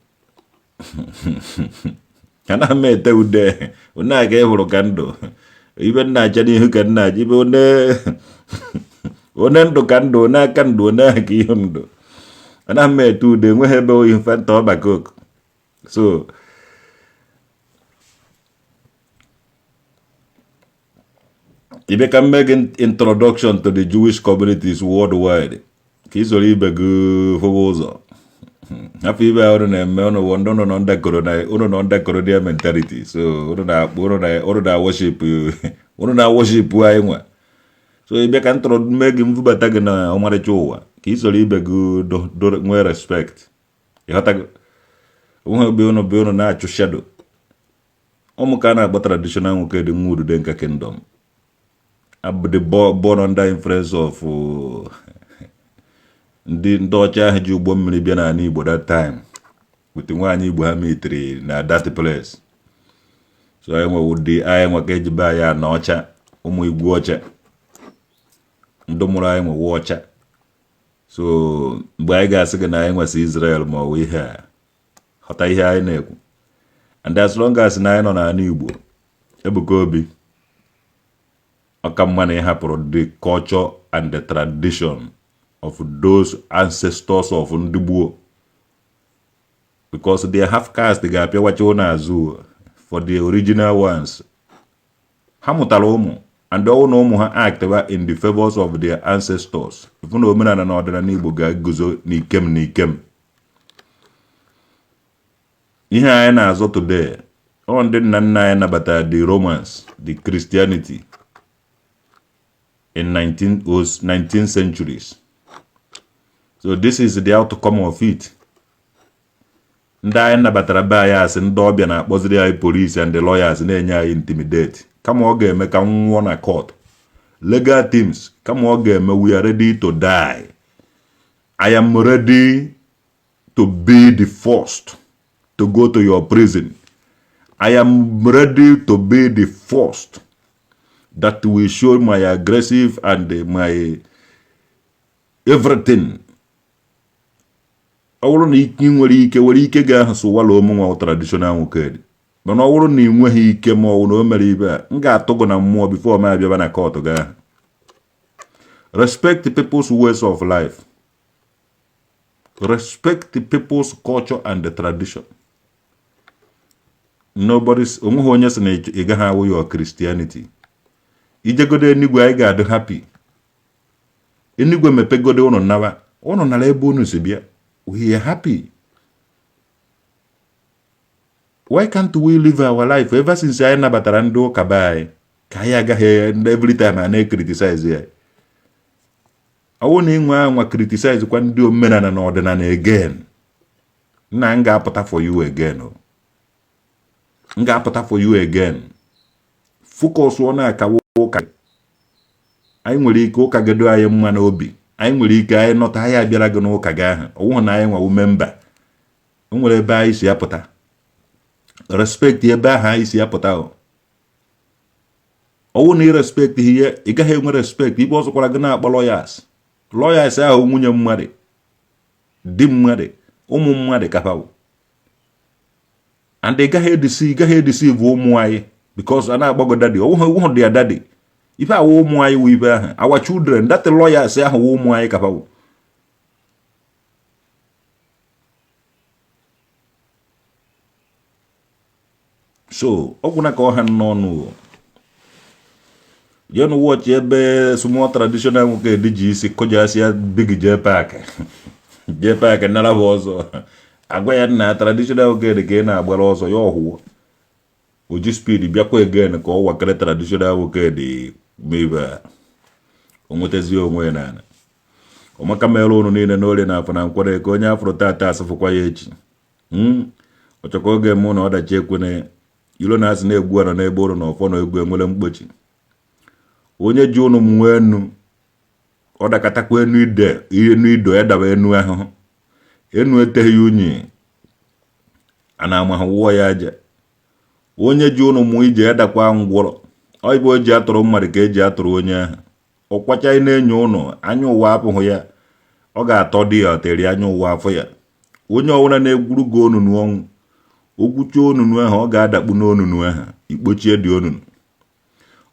anaghị m ete ude. One a ka ị hụrụ ka ndụ ibe nna acha n'ihu ka nna acha ibe one one ndụ ka ndụ one aka ndụ one ahụ ka ihe ndụ. Anaghị m ete ude, enweghị ebe oyi Fanta ọba Coke. So ibe ka m mee gị introduction to the Jewish communities worldwide, ka ị soro ibe gị fụwa ụzọ, hapụ ibe ahụ na-eme ụnụ wụ ndị ụnụ nọ under corona, ụnụ nọ under colonial mentality. So ụnụ na-akpụ, ụnụ na worship, ụnụ na worship anyị nwa. So ị bịa ka m tọrọ mee gị mvubata gị na ọmarịcha ụwa, ka ị soro ibe gị nwee respect. Ịghọtago? Onwe be ụnụ be ụnụ na-achụ shadow ụmụ ka a na-akpọ traditional nwoke dị nwa udude nka kingdom abụ born under influence of ndị ọcha ahụ ji ụgbọ mmiri bịa n'ala Igbo that time with nwaanyị Igbo ha mitiri na that place. So anyị nwe ụdị anyị nwe ka eji be anyị na ọcha, ụmụ igwe ọcha, ndị mụrụ anyị nwewe ọcha. So mgbe anyị ga-asị gị na anyị nwesị Israel ma ọ bụ ihe a, ghọta ihe anyị na-ekwu. And as long as na anyị nọ n'ala Igbo, Ebuka Obi, ọka mma na ị hapụrụ the culture and the tradition of those ancestors of ndị gboo, because the half caste ga-apịawacha ụnụ azụ for the original ones. Ha mụtara ụmụ, and ọwụ na ụmụ ha actwa in the favors of their ancestors, ifu na omenala na ọdịnala Igbo ga-eguzo n'ikem n'ikem. Ihe anyị na-azọ today, ọ ndị nna nna anyị nabatara the Romans, the Christianity in 19 centuries. So this is the outcome of it. Ndị anyị nabatara be anyị asị ndị ọbịa na-akpọziri anyị police and the lawyers na-enye anyị intimidate. Kama ọ ga-eme ka m nwụọ na court, legal teams, kama ọ ga-eme, we are ready to die. I am ready to be the first to go to your prison. I am ready to be the first that will show my aggressive and my everything. Ọ bụrụ na ị nwere ike, were ike gị ahụ sụwala omenwa traditional nwoke dị, mana ọ bụrụ na ị nweghị ike, ma ọ bụ na o mere ibe a, m ga-atụ gị na mmụọ before m abịaba na court gị ahụ. Respect people's ways of life, respect the people's culture and the tradition. Nobody's, onweghị onye sị na ị gaghị awụ your Christianity. Ijegodo enigwe, anyị ga-adị happy. Enigwe mepegodo, ụnụ nawa, ụnụ nara ebe unu si bịa. We are happy. Why can't we live our life? Ever since anyị nabatara ndị ụka be anyị, ka anyị agaghị every time a na-criticize ya. Ọwụ na ịnwe anwa criticize kwa ndị omenala na ọdịnala again, nna, m ga-apụta for you again o. M ga-apụta for you again. Focus ọ na-akawa ụka anyị nwere ike ụka gedo anyị mma n'obi. Anyị nwere ike anyị nọta, anyị abịara gị n'ụka gị ahụ. Ọwụghị na anyị nwawu member. O nwere ebe anyị si apụta. Respect ebe ahụ anyị si apụta. Ọwụ na ị respect ihe, ị gaghị enwe respect ibe ọzọkwara gị na-akpọ lawyers. Lawyers ahụ, nwunye mmadụ, di mmadụ, ụmụ mmadụ kapawo, and ị gaghị edeceive ụmụ anyị, because a na-agbago daddy, ọwụhụ dị ya daddy. Ife awụ ụmụ anyị wụ ife ahụ, our children, that lawyers ahụ wụ ụmụ anyị kapawo. So ọ gwụna ka ọha n'ọnụ. Jeenụ watch ebe small traditional nwoke dị ji isi kụjasịa big JPAC. JPAC nara bụ ọzọ, agwa ya nna traditional nwoke dị ka ị na-agbara ọzọ ya ọhụụ oji speed bịakwa again ka ọ wakere traditional nwoke dị mebe o nwetazie onwe ya n'ala. Ọmaka mere ụnụ niile n'orie na afọ na nkwere ka onye afụrụ tata asụfụkwa ya echi. Ọchọka oge mụ na ọdachi ekwene ilo na-asị na-egwu anọ n'ebe ụlọ na ọfọ na egwu enwere mkpochi. Onye ji ụnụ mụọ enu, ọ dakatakwa enu ide enu ido ya daba enu ahụhụ enu eteghị unyi a na-ama ha wụọ ya aja. Onye ji ụnụ mụọ ije ya dakwa ngwụrọ. Ọ bụ o ji atụrụ mmadụ ka eji atụrụ onye ahụ. Ọkwacha na-enyo ụnụ anya ụwa apụghị ya, ọ ga-atọ dị ya ọtịrị anya ụwa afọ ya. Onye ọbụla na-egwuru gị onunu ọnwụ, okwuchie onunu ahụ, ọ ga-adakpu n'onunu ahụ ikpochie dị onunu.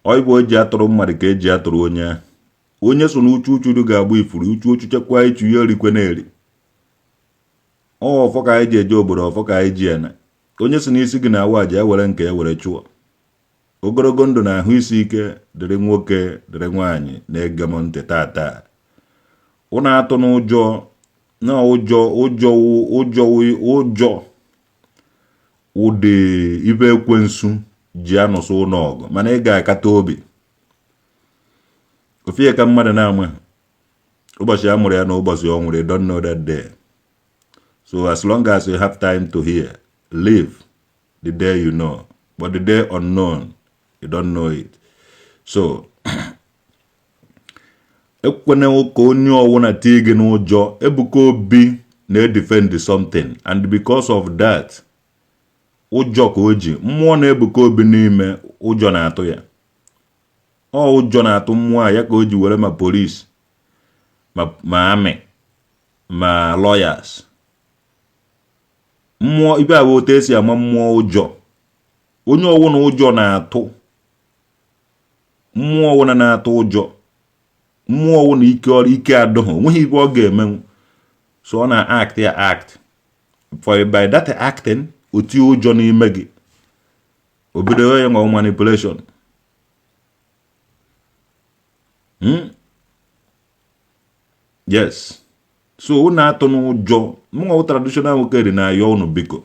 Ọ bụ o ji atụrụ mmadụ ka eji atụrụ onye ahụ. Onye so na uchu uchuru ga-agba ifuru uchu ochu chekwa ichu ya erikwe na-eri. Ọ ọfọ ka anyị ji eje obodo, ọfọ ka anyị ji ya na onye si n'isi gị na-awa aja ya were nke ya were chụọ. Ogologo ndụ na ahụ isi ike dịrị nwoke, dịrị nwaanyị na-ege m ntị tata. Ụnụ atụ n'ụjọ na ụjọ ụjọ ụjọ ụjọ ụdị ibe ekwensu ji anụsụ ụlọ ọgụ, mana ị ga-akata obi ofie ka mmadụ na-ama ụbọchị a mụrụ ya na ụbọchị ọ nwụrụ. You don't know that day. So as long as you have time to hear, live the day you know, but the day unknown, you don't know it. So ekwena ka onye ọwụna tie gị n'ụjọ. Ebuka Obi na-edefend something, and because of that, ụjọ ka o ji mmụọ na-ebuka obi n'ime. Ụjọ na-atụ ya, ọ ụjọ na-atụ mmụọ a ya ka o ji were ma police, ma army, ma lawyers. Mmụọ ibe a bụ otu esi ama mmụọ ụjọ. Onye ọwụna ụjọ na-atụ, mmụọ ọwụna na-atụ ụjọ, mmụọ ọwụna ike ọrụ ike adụghị, onweghị ibe ọ ga-emenwu. So ọ na-act ya act for by that acting, o tie ụjọ n'ime gị, o bido ya nwa manipulation. Yes, so unu atụ n'ụjọ. Mụnwa traditional nwoke dị na-ayọ unu, biko,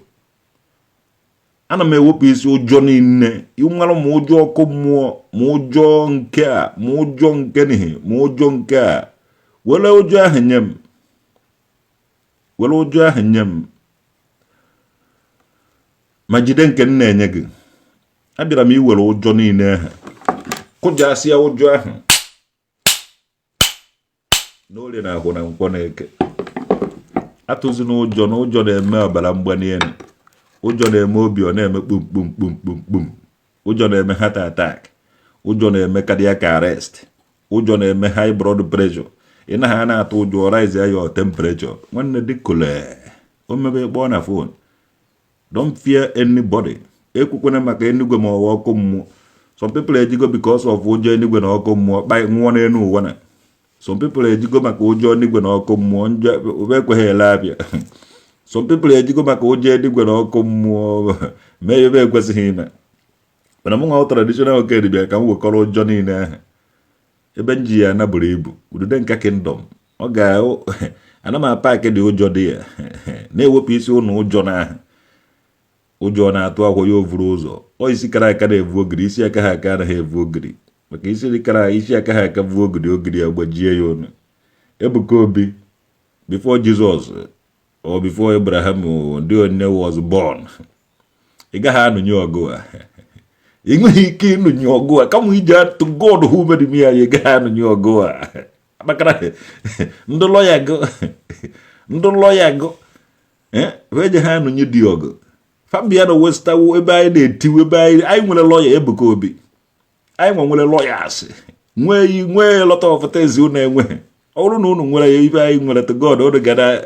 ana m ewepụ isi ụjọ niile ịnwere, ma ụjọ ọkụ mmụọ, ma ụjọ nke a, ma ụjọ nke n'ihi, ma ụjọ nke a. Were ụjọ ahụ nye m, were ụjọ ahụ nye m, ma jide nke m na-enye gị. Abịara m iwere ụjọ niile ahụ, kụjasịa ụjọ ahụ n'orie na ahụ na nkwọ na eke. Atụzina ụjọ, na ụjọ na-eme ọbara mgbali elu, ụjọ na-eme obi ọ na-eme kpum kpum kpum kpum kpum, ụjọ na-eme heart attack, ụjọ na-eme cardiac arrest, ụjọ na-eme high blood pressure. Ị naghị a na-atụ ụjọ, rise your temperature. Nwanne, dịkole o mebe, kpọọ na phone. Don't fear anybody. Ekwukwana maka enugwe ma ọwa ọkụ mmụọ. Some people ejigo because of ụjọ enigwe na ọkụ mmụọ kpa nwụọ n'elu ụwa. Na some people ejigo maka ụjọ enigwe na ọkụ mmụọ njọ ekweghị ele abịa. Some people ejigo maka ụjọ enigwe na ọkụ mmụọ mee ebe ekwesịghị ime. Mana mụ nwa traditional nwoke dibịa ka m wekọrọ ụjọ niile ahụ ebe m ji ya na buru ibu udude nka kingdom. Ọ ga ana m apaki dị ụjọ dị ya na-ewepụ isi ụnụ ụjọ na ahụ. Ụjọ na-atụ akwụ ya ovuru ụzọ. Ọ isi kara aka na-evu ogiri, isi aka ha aka anaghị evu ogiri, maka isi kara isi aka ha aka vuo ogiri, ogiri ya gbajie ya ọnụ. Ebuka Obi, before Jesus or before Abraham ndị onye was born, ị gaghị anụnye ọgụ a. Ị nweghị ike ịnụnye ọgụ a kama iji atụ God who made me ya. Ị gaghị anụnye ọgụ a makana ndị lọya gụ, ndị lọya gụ. Eje ha anụnye di ọgụ fabia na westawo ebe anyị na-etiwe ebe anyị nwere lọya Ebuka Obi. Anyị nwere lawyers, nwee nwee lot of things unu enwe. Ọ bụrụ na unu nwere ya, ife anyị nwere, to God, unu gara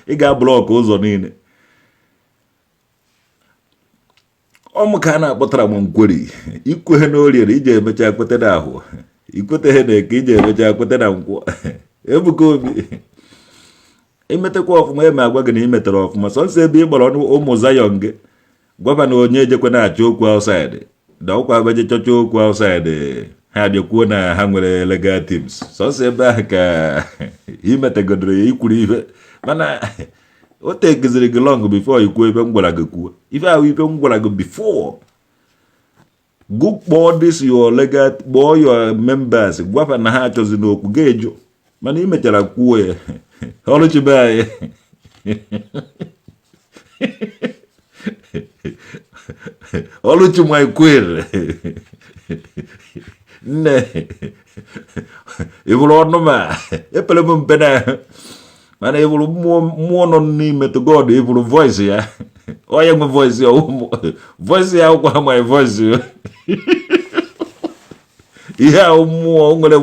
ị ga-block ụzọ niile. Ọmụ ka a na-akpọtara m nkweri ikwehe na oriere iji emecha kwete na ahụ, ikweteghe na eke iji emecha kwete na nkwọ. Ebuka Obi, imetekwa ọfụma, eme agwa gị na imetere ọfụma. Sọnsọ ebe ị gbara ụmụ Zion gị gwaba na onye ejekwe na-achọ okwu outside, na ọkwa abaje chọcha okwu outside, ha abịakwuo na ha nwere legal teams. Sọnsọ ebe ahụ ka imetegodoro ya, ikwuru ife, mana o tekeziri gị long before ikwuo ife m gwara gị kwuo. Ife ahụ ife m gwara gị before, go kpọọ this your legal, kpọọ your members, gwafa na ha achọzi n'okwu ga-eju, mana ị mechara kwuo ya. Ọlụchibe anyị, Ọlụchi my queen, nne, ị bụrụ ọnụ ma epere m mpe na, mana ị bụrụ mmụọ nọ n'ime. To God, ị bụrụ voice ya, onye nwe voice ya, voice ya akwụkwọ my voice, ihe ahụ mmụọ nwere,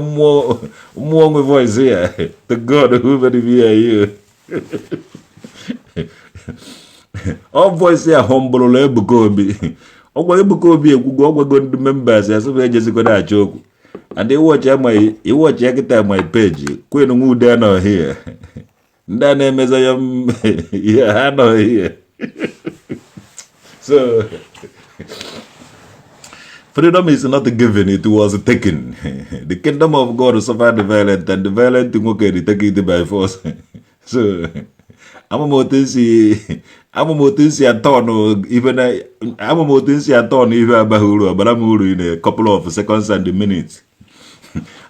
mmụọ nwe voice ya. To God who made me and you, ọ voice ya humble Ebuka Obi. Ọgwa Ebuka Obi ekwugo, ọgwago ndị members ya sị ejezikwa na-achọ okwu. And iwọchi ya kịta, my page, Queen Nwude anọghị here, ndị a na-emeza ya ihe ha anọghị here. So freedom is not given, it was taken. The kingdom of God suffered the violent, and the violent nwoke dey take it by force. So ama m otu nsi atọ ife na ama m otu nsi atọ na ife abaghị uru ọbara m uru in a couple of seconds and minutes.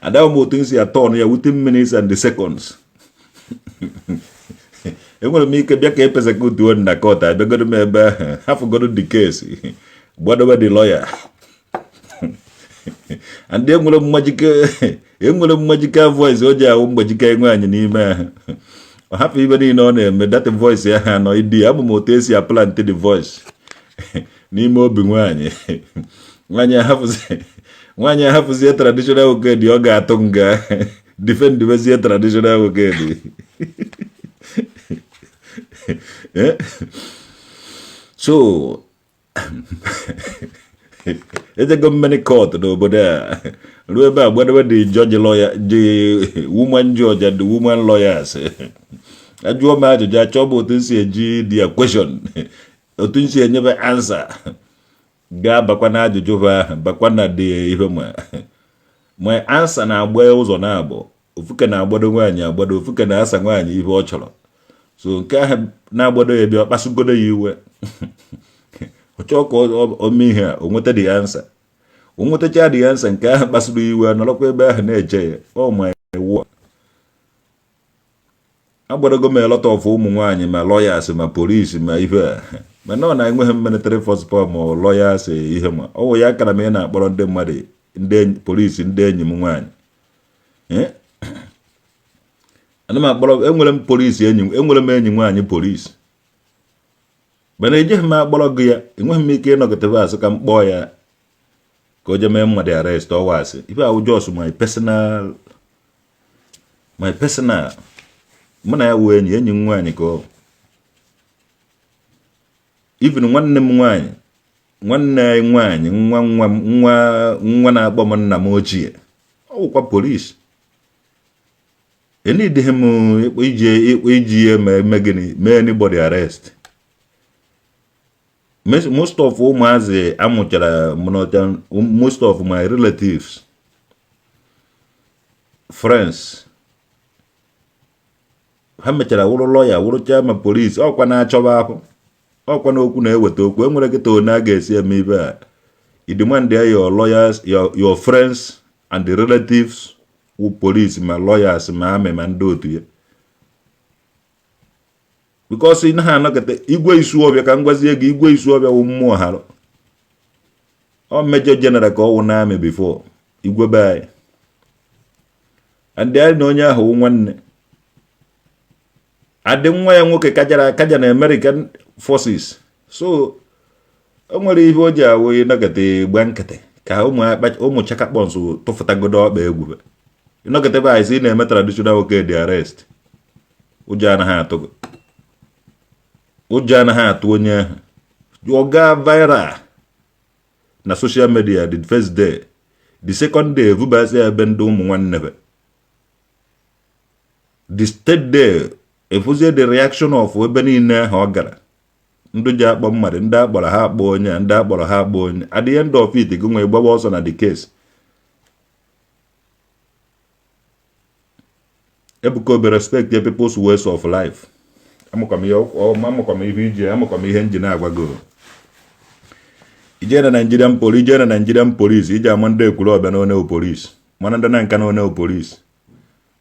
Adaghị m otu nsi atọ ya within minutes and the seconds. Enwere m ike bịa ka e persecute na court, abịagodo m ebe ahụ, hafụgodo the case, gbadobe the lawyer. And enwere m magical voice o ji ahụ mgbajike nwaanyị n'ime ahụ, ọ hapụ ibe niile ọ na-eme. That voice ahụ anọ ịdị, abụ m otu esi aplant the voice n'ime obi nwaanyị. Nwaanyị ahapụzie traditional nwoke dị, ọ ga-atụ nga defend bezie traditional nwoke dị. So ejego mmeni court n'obodo a ruo ebe a, gbadobe the judge lawyer, the woman judge and the woman lawyers. Ajụọ m ajụjụ, achọọ m otu m si eji their question, otu m si enyebe answer, ga-abakwa na ajụjụ ha, bakwa na the ihe ma my answer na-agba ụzọ na-abụ ofuke na-agbado nwaanyị agbado, ofuke na-asa nwaanyị ihe ọ chọrọ. So nke ahụ na-agbado ya bịa kpasugodo ya iwe, ọ chọọ ka o mee ihe a, o nweta the answer, o nwetacha the answer, nke ahụ kpasuru iwe nọrọkwa ebe ahụ na-eche ya. Ọ ma iwu agbadogo m a lot of ụmụ nwaanyị, ma lawyers, ma polisi, ma ihe a, mana ọ na-enweghị military force power ma lawyers ihe ma ọ wụ ya kara m. Ị na-akpọrọ ndị mmadụ, ndị polisi, ndị enyi m nwaanyị, ana m akpọrọ. Enwere m polisi enyi, enwere m enyi nwaanyị polisi, mana ejeghị m akpọrọ gị ya. Enweghị m ike ịnọgidebe asị ka m kpọọ ya ka o jee mee mmadụ arrest. Ọwa asị ife ahụ, just my personal, mụ na ya wụ enyi, enyi m nwaanyị ka ọ even nwanne m nwaanyị, nwanne anyị nwaanyị, nwa nwa m, nwa nwa na-akpọ m nna m ochie, ọ wụkwa polisi. Enidịghị m iji ya eme gịnị, mee anybody arrest. Most of ụmụazị amụchara, most of my relatives, friends, ha mechara wụrụ lọya, wụrụcha ma polisi. Ọkwa na-achọba ahụ, ọkwa na okwu na-eweta okwu. Enwere kịta one a ga-esi eme ibe a, you demand your lawyers, your friends and the relatives wụ police, ma lawyers, ma amị, ma ndị otu ya, because ị naghị anọkọta igwe isu ọbịa. Ka m gwazie gị, igwe isu ọbịa wụ mmụọ harụ ọ major general ka ọ wụ na amị before igwe be anyị, and anyị na onye ahụ wụ nwanne. Adị nwa ya nwoke kajara akaja na American forces. So o nwere ihe o ji awụ ịnọkọta gba nkịtị ka ụmụ chakakpọns tụfụtagodo ọkpa egwu. Ịnọkọta ebe anyị sị ị na-eme traditional nwoke dị arrest, ụjọ anaghị atụ gị, ụjọ anaghị atụ onye ahụ. Ọ gaa viral na social media the first day, the second day evubasị ya ebe ndị ụmụ nwanne be, the third day efuzie the reaction of ebe niile ahụ ọ gara, ndị ji akpọ mmadụ, ndị akpọrọ ha akpọ onye a, ndị akpọrọ ha akpọ onye. At the end of it, gị nwee gbaba ọsọ na the case. Ebuka Obi, respect your people's ways of life. Amakwa m ihe, amakwa m ihe iji, amakwa m ihe nji na-agwa gị. Ije na Nigerian police, ije na Nigerian police, iji ama ndị Ekwulọbịa na one police, mara ndị na nka na one police,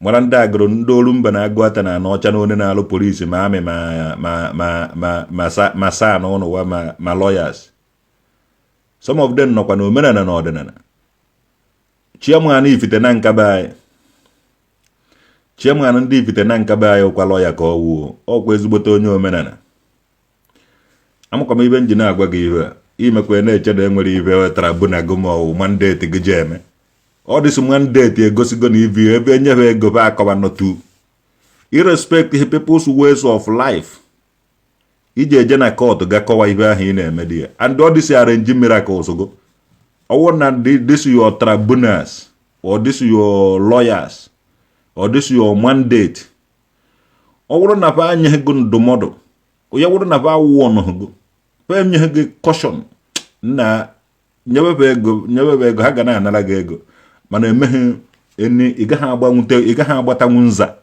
mara ndị Agụrụ, ndị Olumba na Agụata na Anọcha na one na-alụ polisi, ma amị, ma ma ma ma ma sa ma saa na ụnụwa, ma lawyers. Some of them nọkwa na omenala na ọdịnala. Chairman Ifite na nka be anyị, chairman ndị Ifite na nka be anyị, ụkwa lawyer ka ọ wuo, ọkwa ezigbote onye omenala. Amakwa m ibe nji na-agwa gị ihe a. Imekwa na-eche na enwere ibe tribunal gị ma ọwụ mandate gị ji eme ọ dịsị. Mandate egosigo na ivi ebe enyeghị ego be akọba nọtu. Irrespect the people's ways of life, iji eje na court ga kọwa ihe ahụ ị na-eme dị ya, and all this arrange miracles go ọwụ na this your tribunals or this your lawyers or this your mandate. Ọ bụrụ na fa anyeghị gị ndụmọdụ ya, bụrụ na fa awụọ gị, fa enyeghị gị caution na nyebefe ego, nyebefe ego, ha ga na-anara gị ego, mana emeghe eni, ị gaghị agbanwute, ị gaghị agbatanwu nza,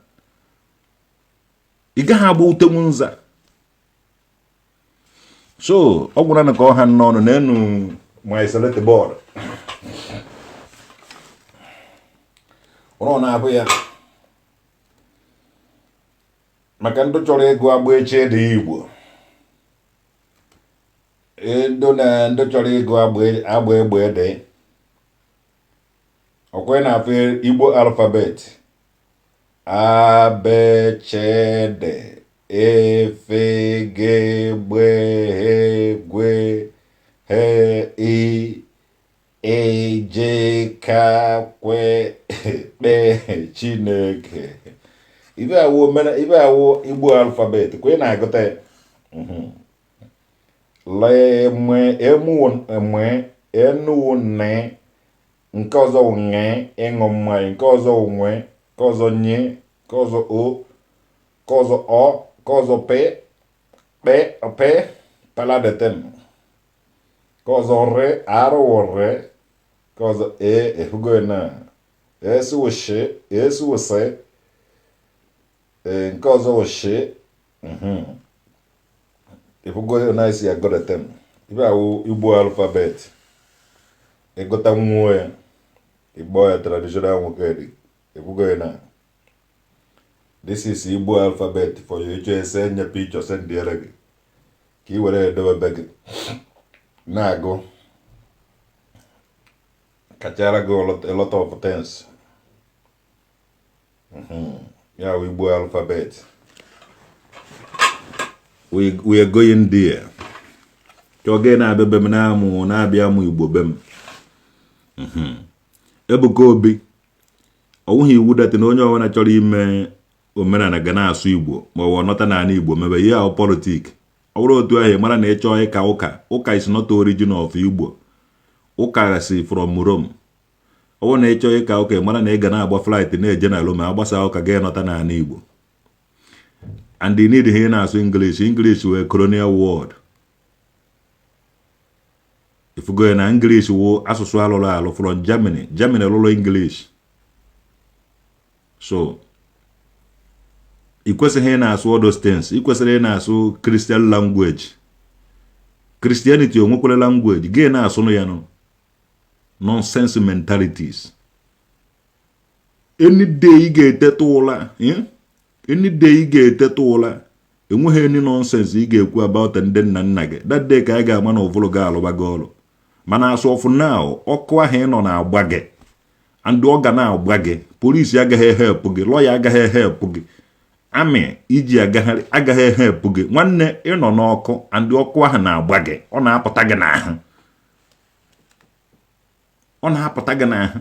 ị gaghị agbawutenwu nza. So ọ gwara na ka ọ ha n'ọnụ n'enu my select board ụrọ na-abụ ya maka ndị chọrọ ịgụ agba eche dị Igbo, ndị na ndị chọrọ ịgụ agba egbe dị ọkwa na-afụ Igbo alphabet: A, B, C, D, E, F, G, B, H, G, H, I, E, J, K, Kw, Kp. Chineke, ibe awụ omena, ibe awụ Igbo alphabet kwa ị na-agụta ya. L, M, M, M, N, N, nke ọzọ wụ ṅ, ịṅụ mmanya, nke ọzọ wụ nwe, nke ọzọ nye, nke ọzọ o, nke ọzọ ọ, nke ọzọ p, p, p, paladetem, nke ọzọ r, r wụ r, nke ọzọ e, ehugo na s wụ sh, s wụ s, nke ọzọ wụ sh. Ehugo na esi agodetem. Ibe awụ Igbo alphabet. Ịgụta nwuo ya, ịgbọ ya traditional nwoke dị. Ehugo na this is Igbo alphabet for you. Ịchọ ese nye picture, sendiere gị ka ị were edobe be gị na-agụ kachara gị a lot of things. Ya wụ Igbo alphabet. We are going there. Chọọ gị na-abịa be m na-amụ, na-abịa amụ Igbo be m. Ebuka Obi, ọ wụghị iwu that na onye ọbụla chọrọ ime omenala ga na-asụ Igbo ma ọ bụ nọta n'ala Igbo mebe ihe ahụ. Politics, ọ bụrụ otu ahụ, mara na ịchọọ ịka ụka, ụka is not origin of Igbo. Ụka si from Rome. Ọ bụrụ na ịchọọ ịka ụka, mara na ị ga na-agba flight na-eje na Rome agbasa ụka, ga nọta n'ala Igbo. And you need ihe na-asụ English. English wee colonial word. Ifugo ya na English wụ asụsụ alụrụ alụ from Germany. Germany lụrụ English. So ị kwesịghị ị na-asụ all those things. Ị kwesịrị ị na-asụ Christian language. Christianity o nwekwara language gị na-asụnụ ya nụ? Nonsense mentalities. Any day ị ga-eteta ụla, any day ị ga-eteta ụla, enweghị any nonsense ị ga-ekwu about ndị nna nna gị, that day ka anyị ga-ama na ụvụlụ gị alụba gị ọrụ. Mana as of now, ọkụ ahụ ị nọ na-agba gị, and ọ ga na-agba gị. Polisi agaghị ehepụ gị, lawyer agaghị ehepụ gị. Amị iji agagharị agaghị ehepụ gị. Nwanne, ịnọ n'ọkụ and ọkụ ahụ na-agba gị, ọ na-apụta gị n'ahụ, ọ na-apụta gị n'ahụ.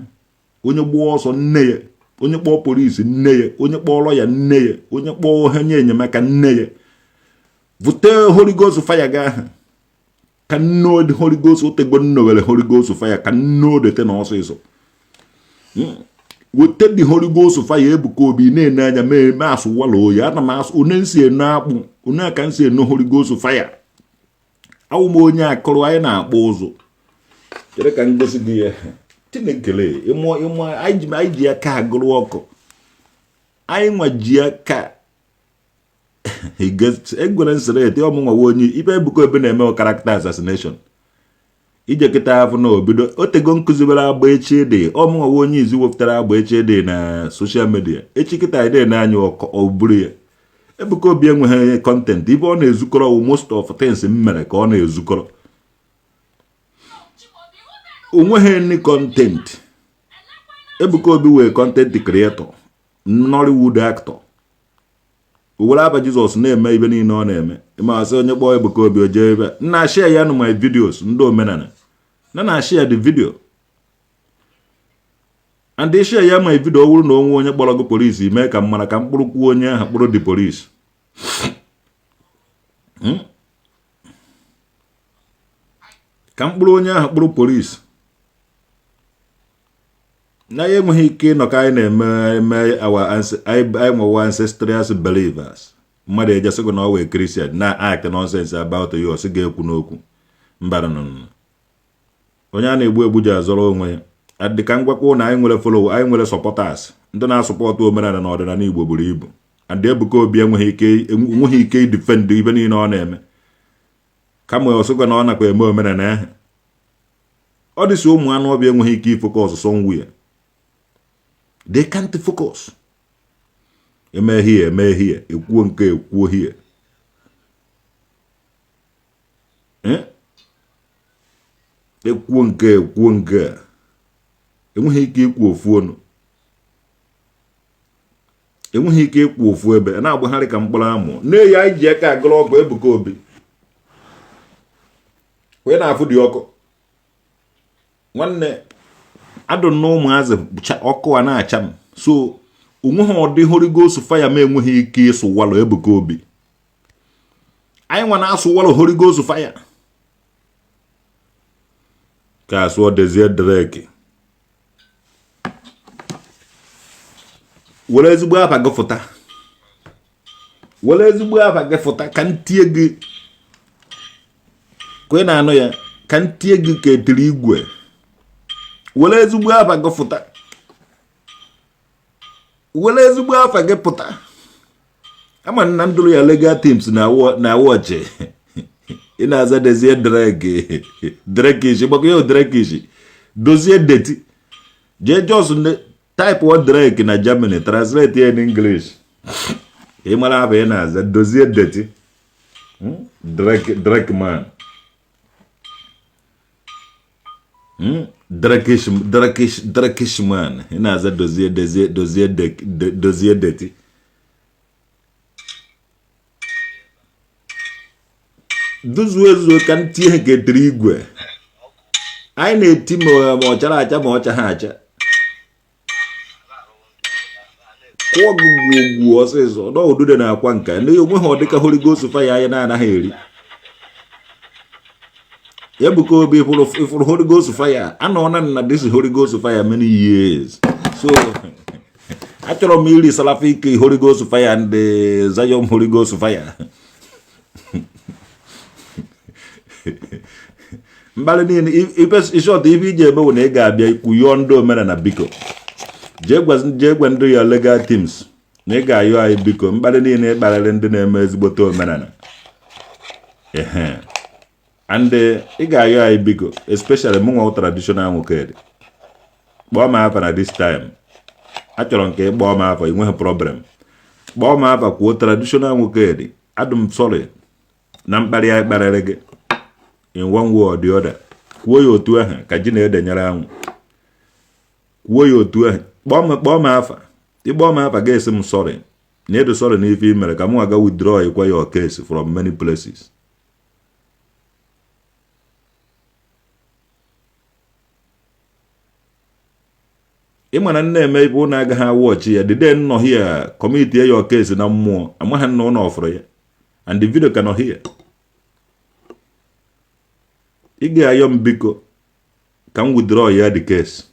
Onye gbaa ọsọ, nne ya. Onye kpọọ polisi, nne ya. Onye kpọọ lọya, nne ya. Onye kpọọ onye enyemaka, nne ya. Vute Holy Ghost fire gị ahụ ka nne. Holy Ghost otego nnowere Holy Ghost fire ka nne odete na ọsịsọ. Weta the Holy Ghost fire. Ebuka Obi na-ene anya mee mee asụ wala oyi. Ana m asụ one nsi ene akpụ, one aka nsi ene Holy Ghost fire. Awụ m onye akụrụ anyị na-akpụ ụzụ. Chere ka m gosi gị ya. Chinekele ịmụ ịmụ. Anyị ji aka agụrụ ọkụ. Anyị nwa ji aka egwere nsịrị ete ọmụnwa onye ibe. Ebuka Obi na-eme character assassination. Ije kịta afọ na obido otego nkụzibere agba echi dị. Ọmụnwa onye izu wepụtara agba echi dị na social media. Echi kịta anyị na anya ọ bụrụ ya. Ebuka Obi enweghị content. Ibe ọ na-ezukọrọ wụ most of things m mere ka ọ na-ezukọrọ. Onweghị any content. Ebuka Obi wee content creator, Nollywood actor. O were aba Jizọs na-eme ibe niile ọ na-eme. Ma asị onye kpọọ Ebuka Obi, o jee ebe nna share ya nụ my videos. Ndị omenala na share the video and share ya my video. Ọ bụrụ na onwe onye kpọrọ gị polisi, mee ka m mara ka mkpụrụ kwuo onye ahụ kpụrụ dị polisi. Ka mkpụrụ onye ahụ kpụrụ polisi na ya enweghị ike ịnọ ka anyị na-eme eme our anyị nwewa ancestral believers. Mmadụ ejesị gị na ọ wee Christian na act nonsense about you, ọsị ga-ekwu n'okwu mba. No, no, no. Onye a na-egbu egbu ji azọrọ onwe ya. Adị ka ngwakwa na anyị nwere follow, anyị nwere supporters, ndị na-asọpọtụ omenala na ọdịnala Igbo buru ibu. And Ebuka Obi enweghị ike idefend ibe niile ọ na-eme, kama ọsịkwa na ọ nakwa eme omenala ahụ. Ọ dịsị ụmụ anụ ọbịa enweghị ike ifocus somewhere. They can't focus. Eme here, eme here, ekwuo nke ekwuo here. Eh? Ekwuo nke ekwuo nke a. Enweghị ike ikwu ofu ọnụ, enweghị ike ikwu ofu ebe a na-agbagharị ka mkpụrụ amụ na-eyi. Anyị ji aka agụrụ ọkụ. Ebuka Obi wee na-afụ dị ọkụ. Nwanne, adụ na ụmụazị ọkụ a na-acha m. So onweghị ọdị Holy Ghost fire m enweghị ike ịsụ walụ. Ebuka Obi, anyị nwa na-asụ walụ Holy Ghost fire ka asụọ dezie Drake. Were ezigbo afa gị fụta, were ezigbo afa gị fụta ka m tie gị. Ka ị na-anụ ya, ka m tie gị ka etiri igwe. Were ezigbo afa gị fụta, were ezigbo afa gị pụta. Ama na ndụrụ ya legal teams na wọchị. Ị na-aza dezie Drake, Drakish gbakọ ya. Drakish dozie dirty. Jee just type word Drake na Germany, translate ya in English, ị mara afa ị na-aza. Dozie dirty. Drake, Drake man. Drakish, Drakish, Drakish man. Ị na-aza dozie, dozie, dozie, dozie dirty. Duzuo ezuo ka ntinye ha ka etiri igwe. Anyị na-eti ma ọ chara acha ma ọ chaghị acha. Kụọ gị gwuo ọsịsọ na udude na-akwa nka ndị onwe ha. Ọ dịka Holy Ghost fire anyị na-anaghị eri. Ebuka Obi ifụrụ Holy Ghost fire anọọna na this Holy Ghost fire many years. So achọrọ m iri salafa ike Holy Ghost fire ndị Zion Holy Ghost fire. Mgbalị niile ishọt ife iji eme bụ na ị ga-abịa ikwu yọọ ndị omenala biko. Jee gwa ndị ya legal teams na ị ga-ayọ anyị biko. Mkparị niile ịkparịrị ndị na-eme ezigbote omenala ehe, and ị ga-ayọ anyị biko, especially mụ nwa traditional nwoke dị. Kpọọ m afa na this time. Achọrọ nke ịkpọọ m afa, enweghị problem. Kpọọ m afa, kwuo traditional nwoke dị, adụ m sorry na mkparị anyị kparịrị gị in one way or the other. Kwuo ya otu ahụ ka ji na-edenyere anwụ. Kwuo ya otu ahụ. Kpọọ m afa. Ịkpọọ m afa, ga-esi m sorry. Na ịdụ sorry n'ife i mere, ka mụ aga withdraw ikwa your case from many places. Ị ma na nna eme ibe ụnụ agaghị awọchi ya. The day nọ here commit your case na mmụọ, amaghị na ụnụ ọfụrụ ya, and the video ka nọ here. Ị ga-ayọ m biko ka m withdraw ya the case,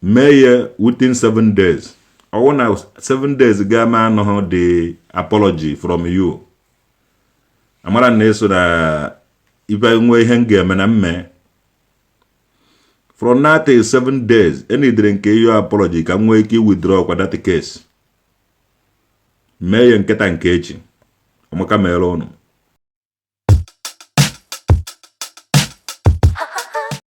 mee ya within 7 days. Ọwụ na 7 days ga ma anọghị the apology from you, amara na eso na ibe nwee ihe m ga-eme na mme. From now till 7 days, enidere nke iyo apology ka m nwee ike withdraw kwa that case. Mee ya nkịta nke echi. Amaka mere ụnụ.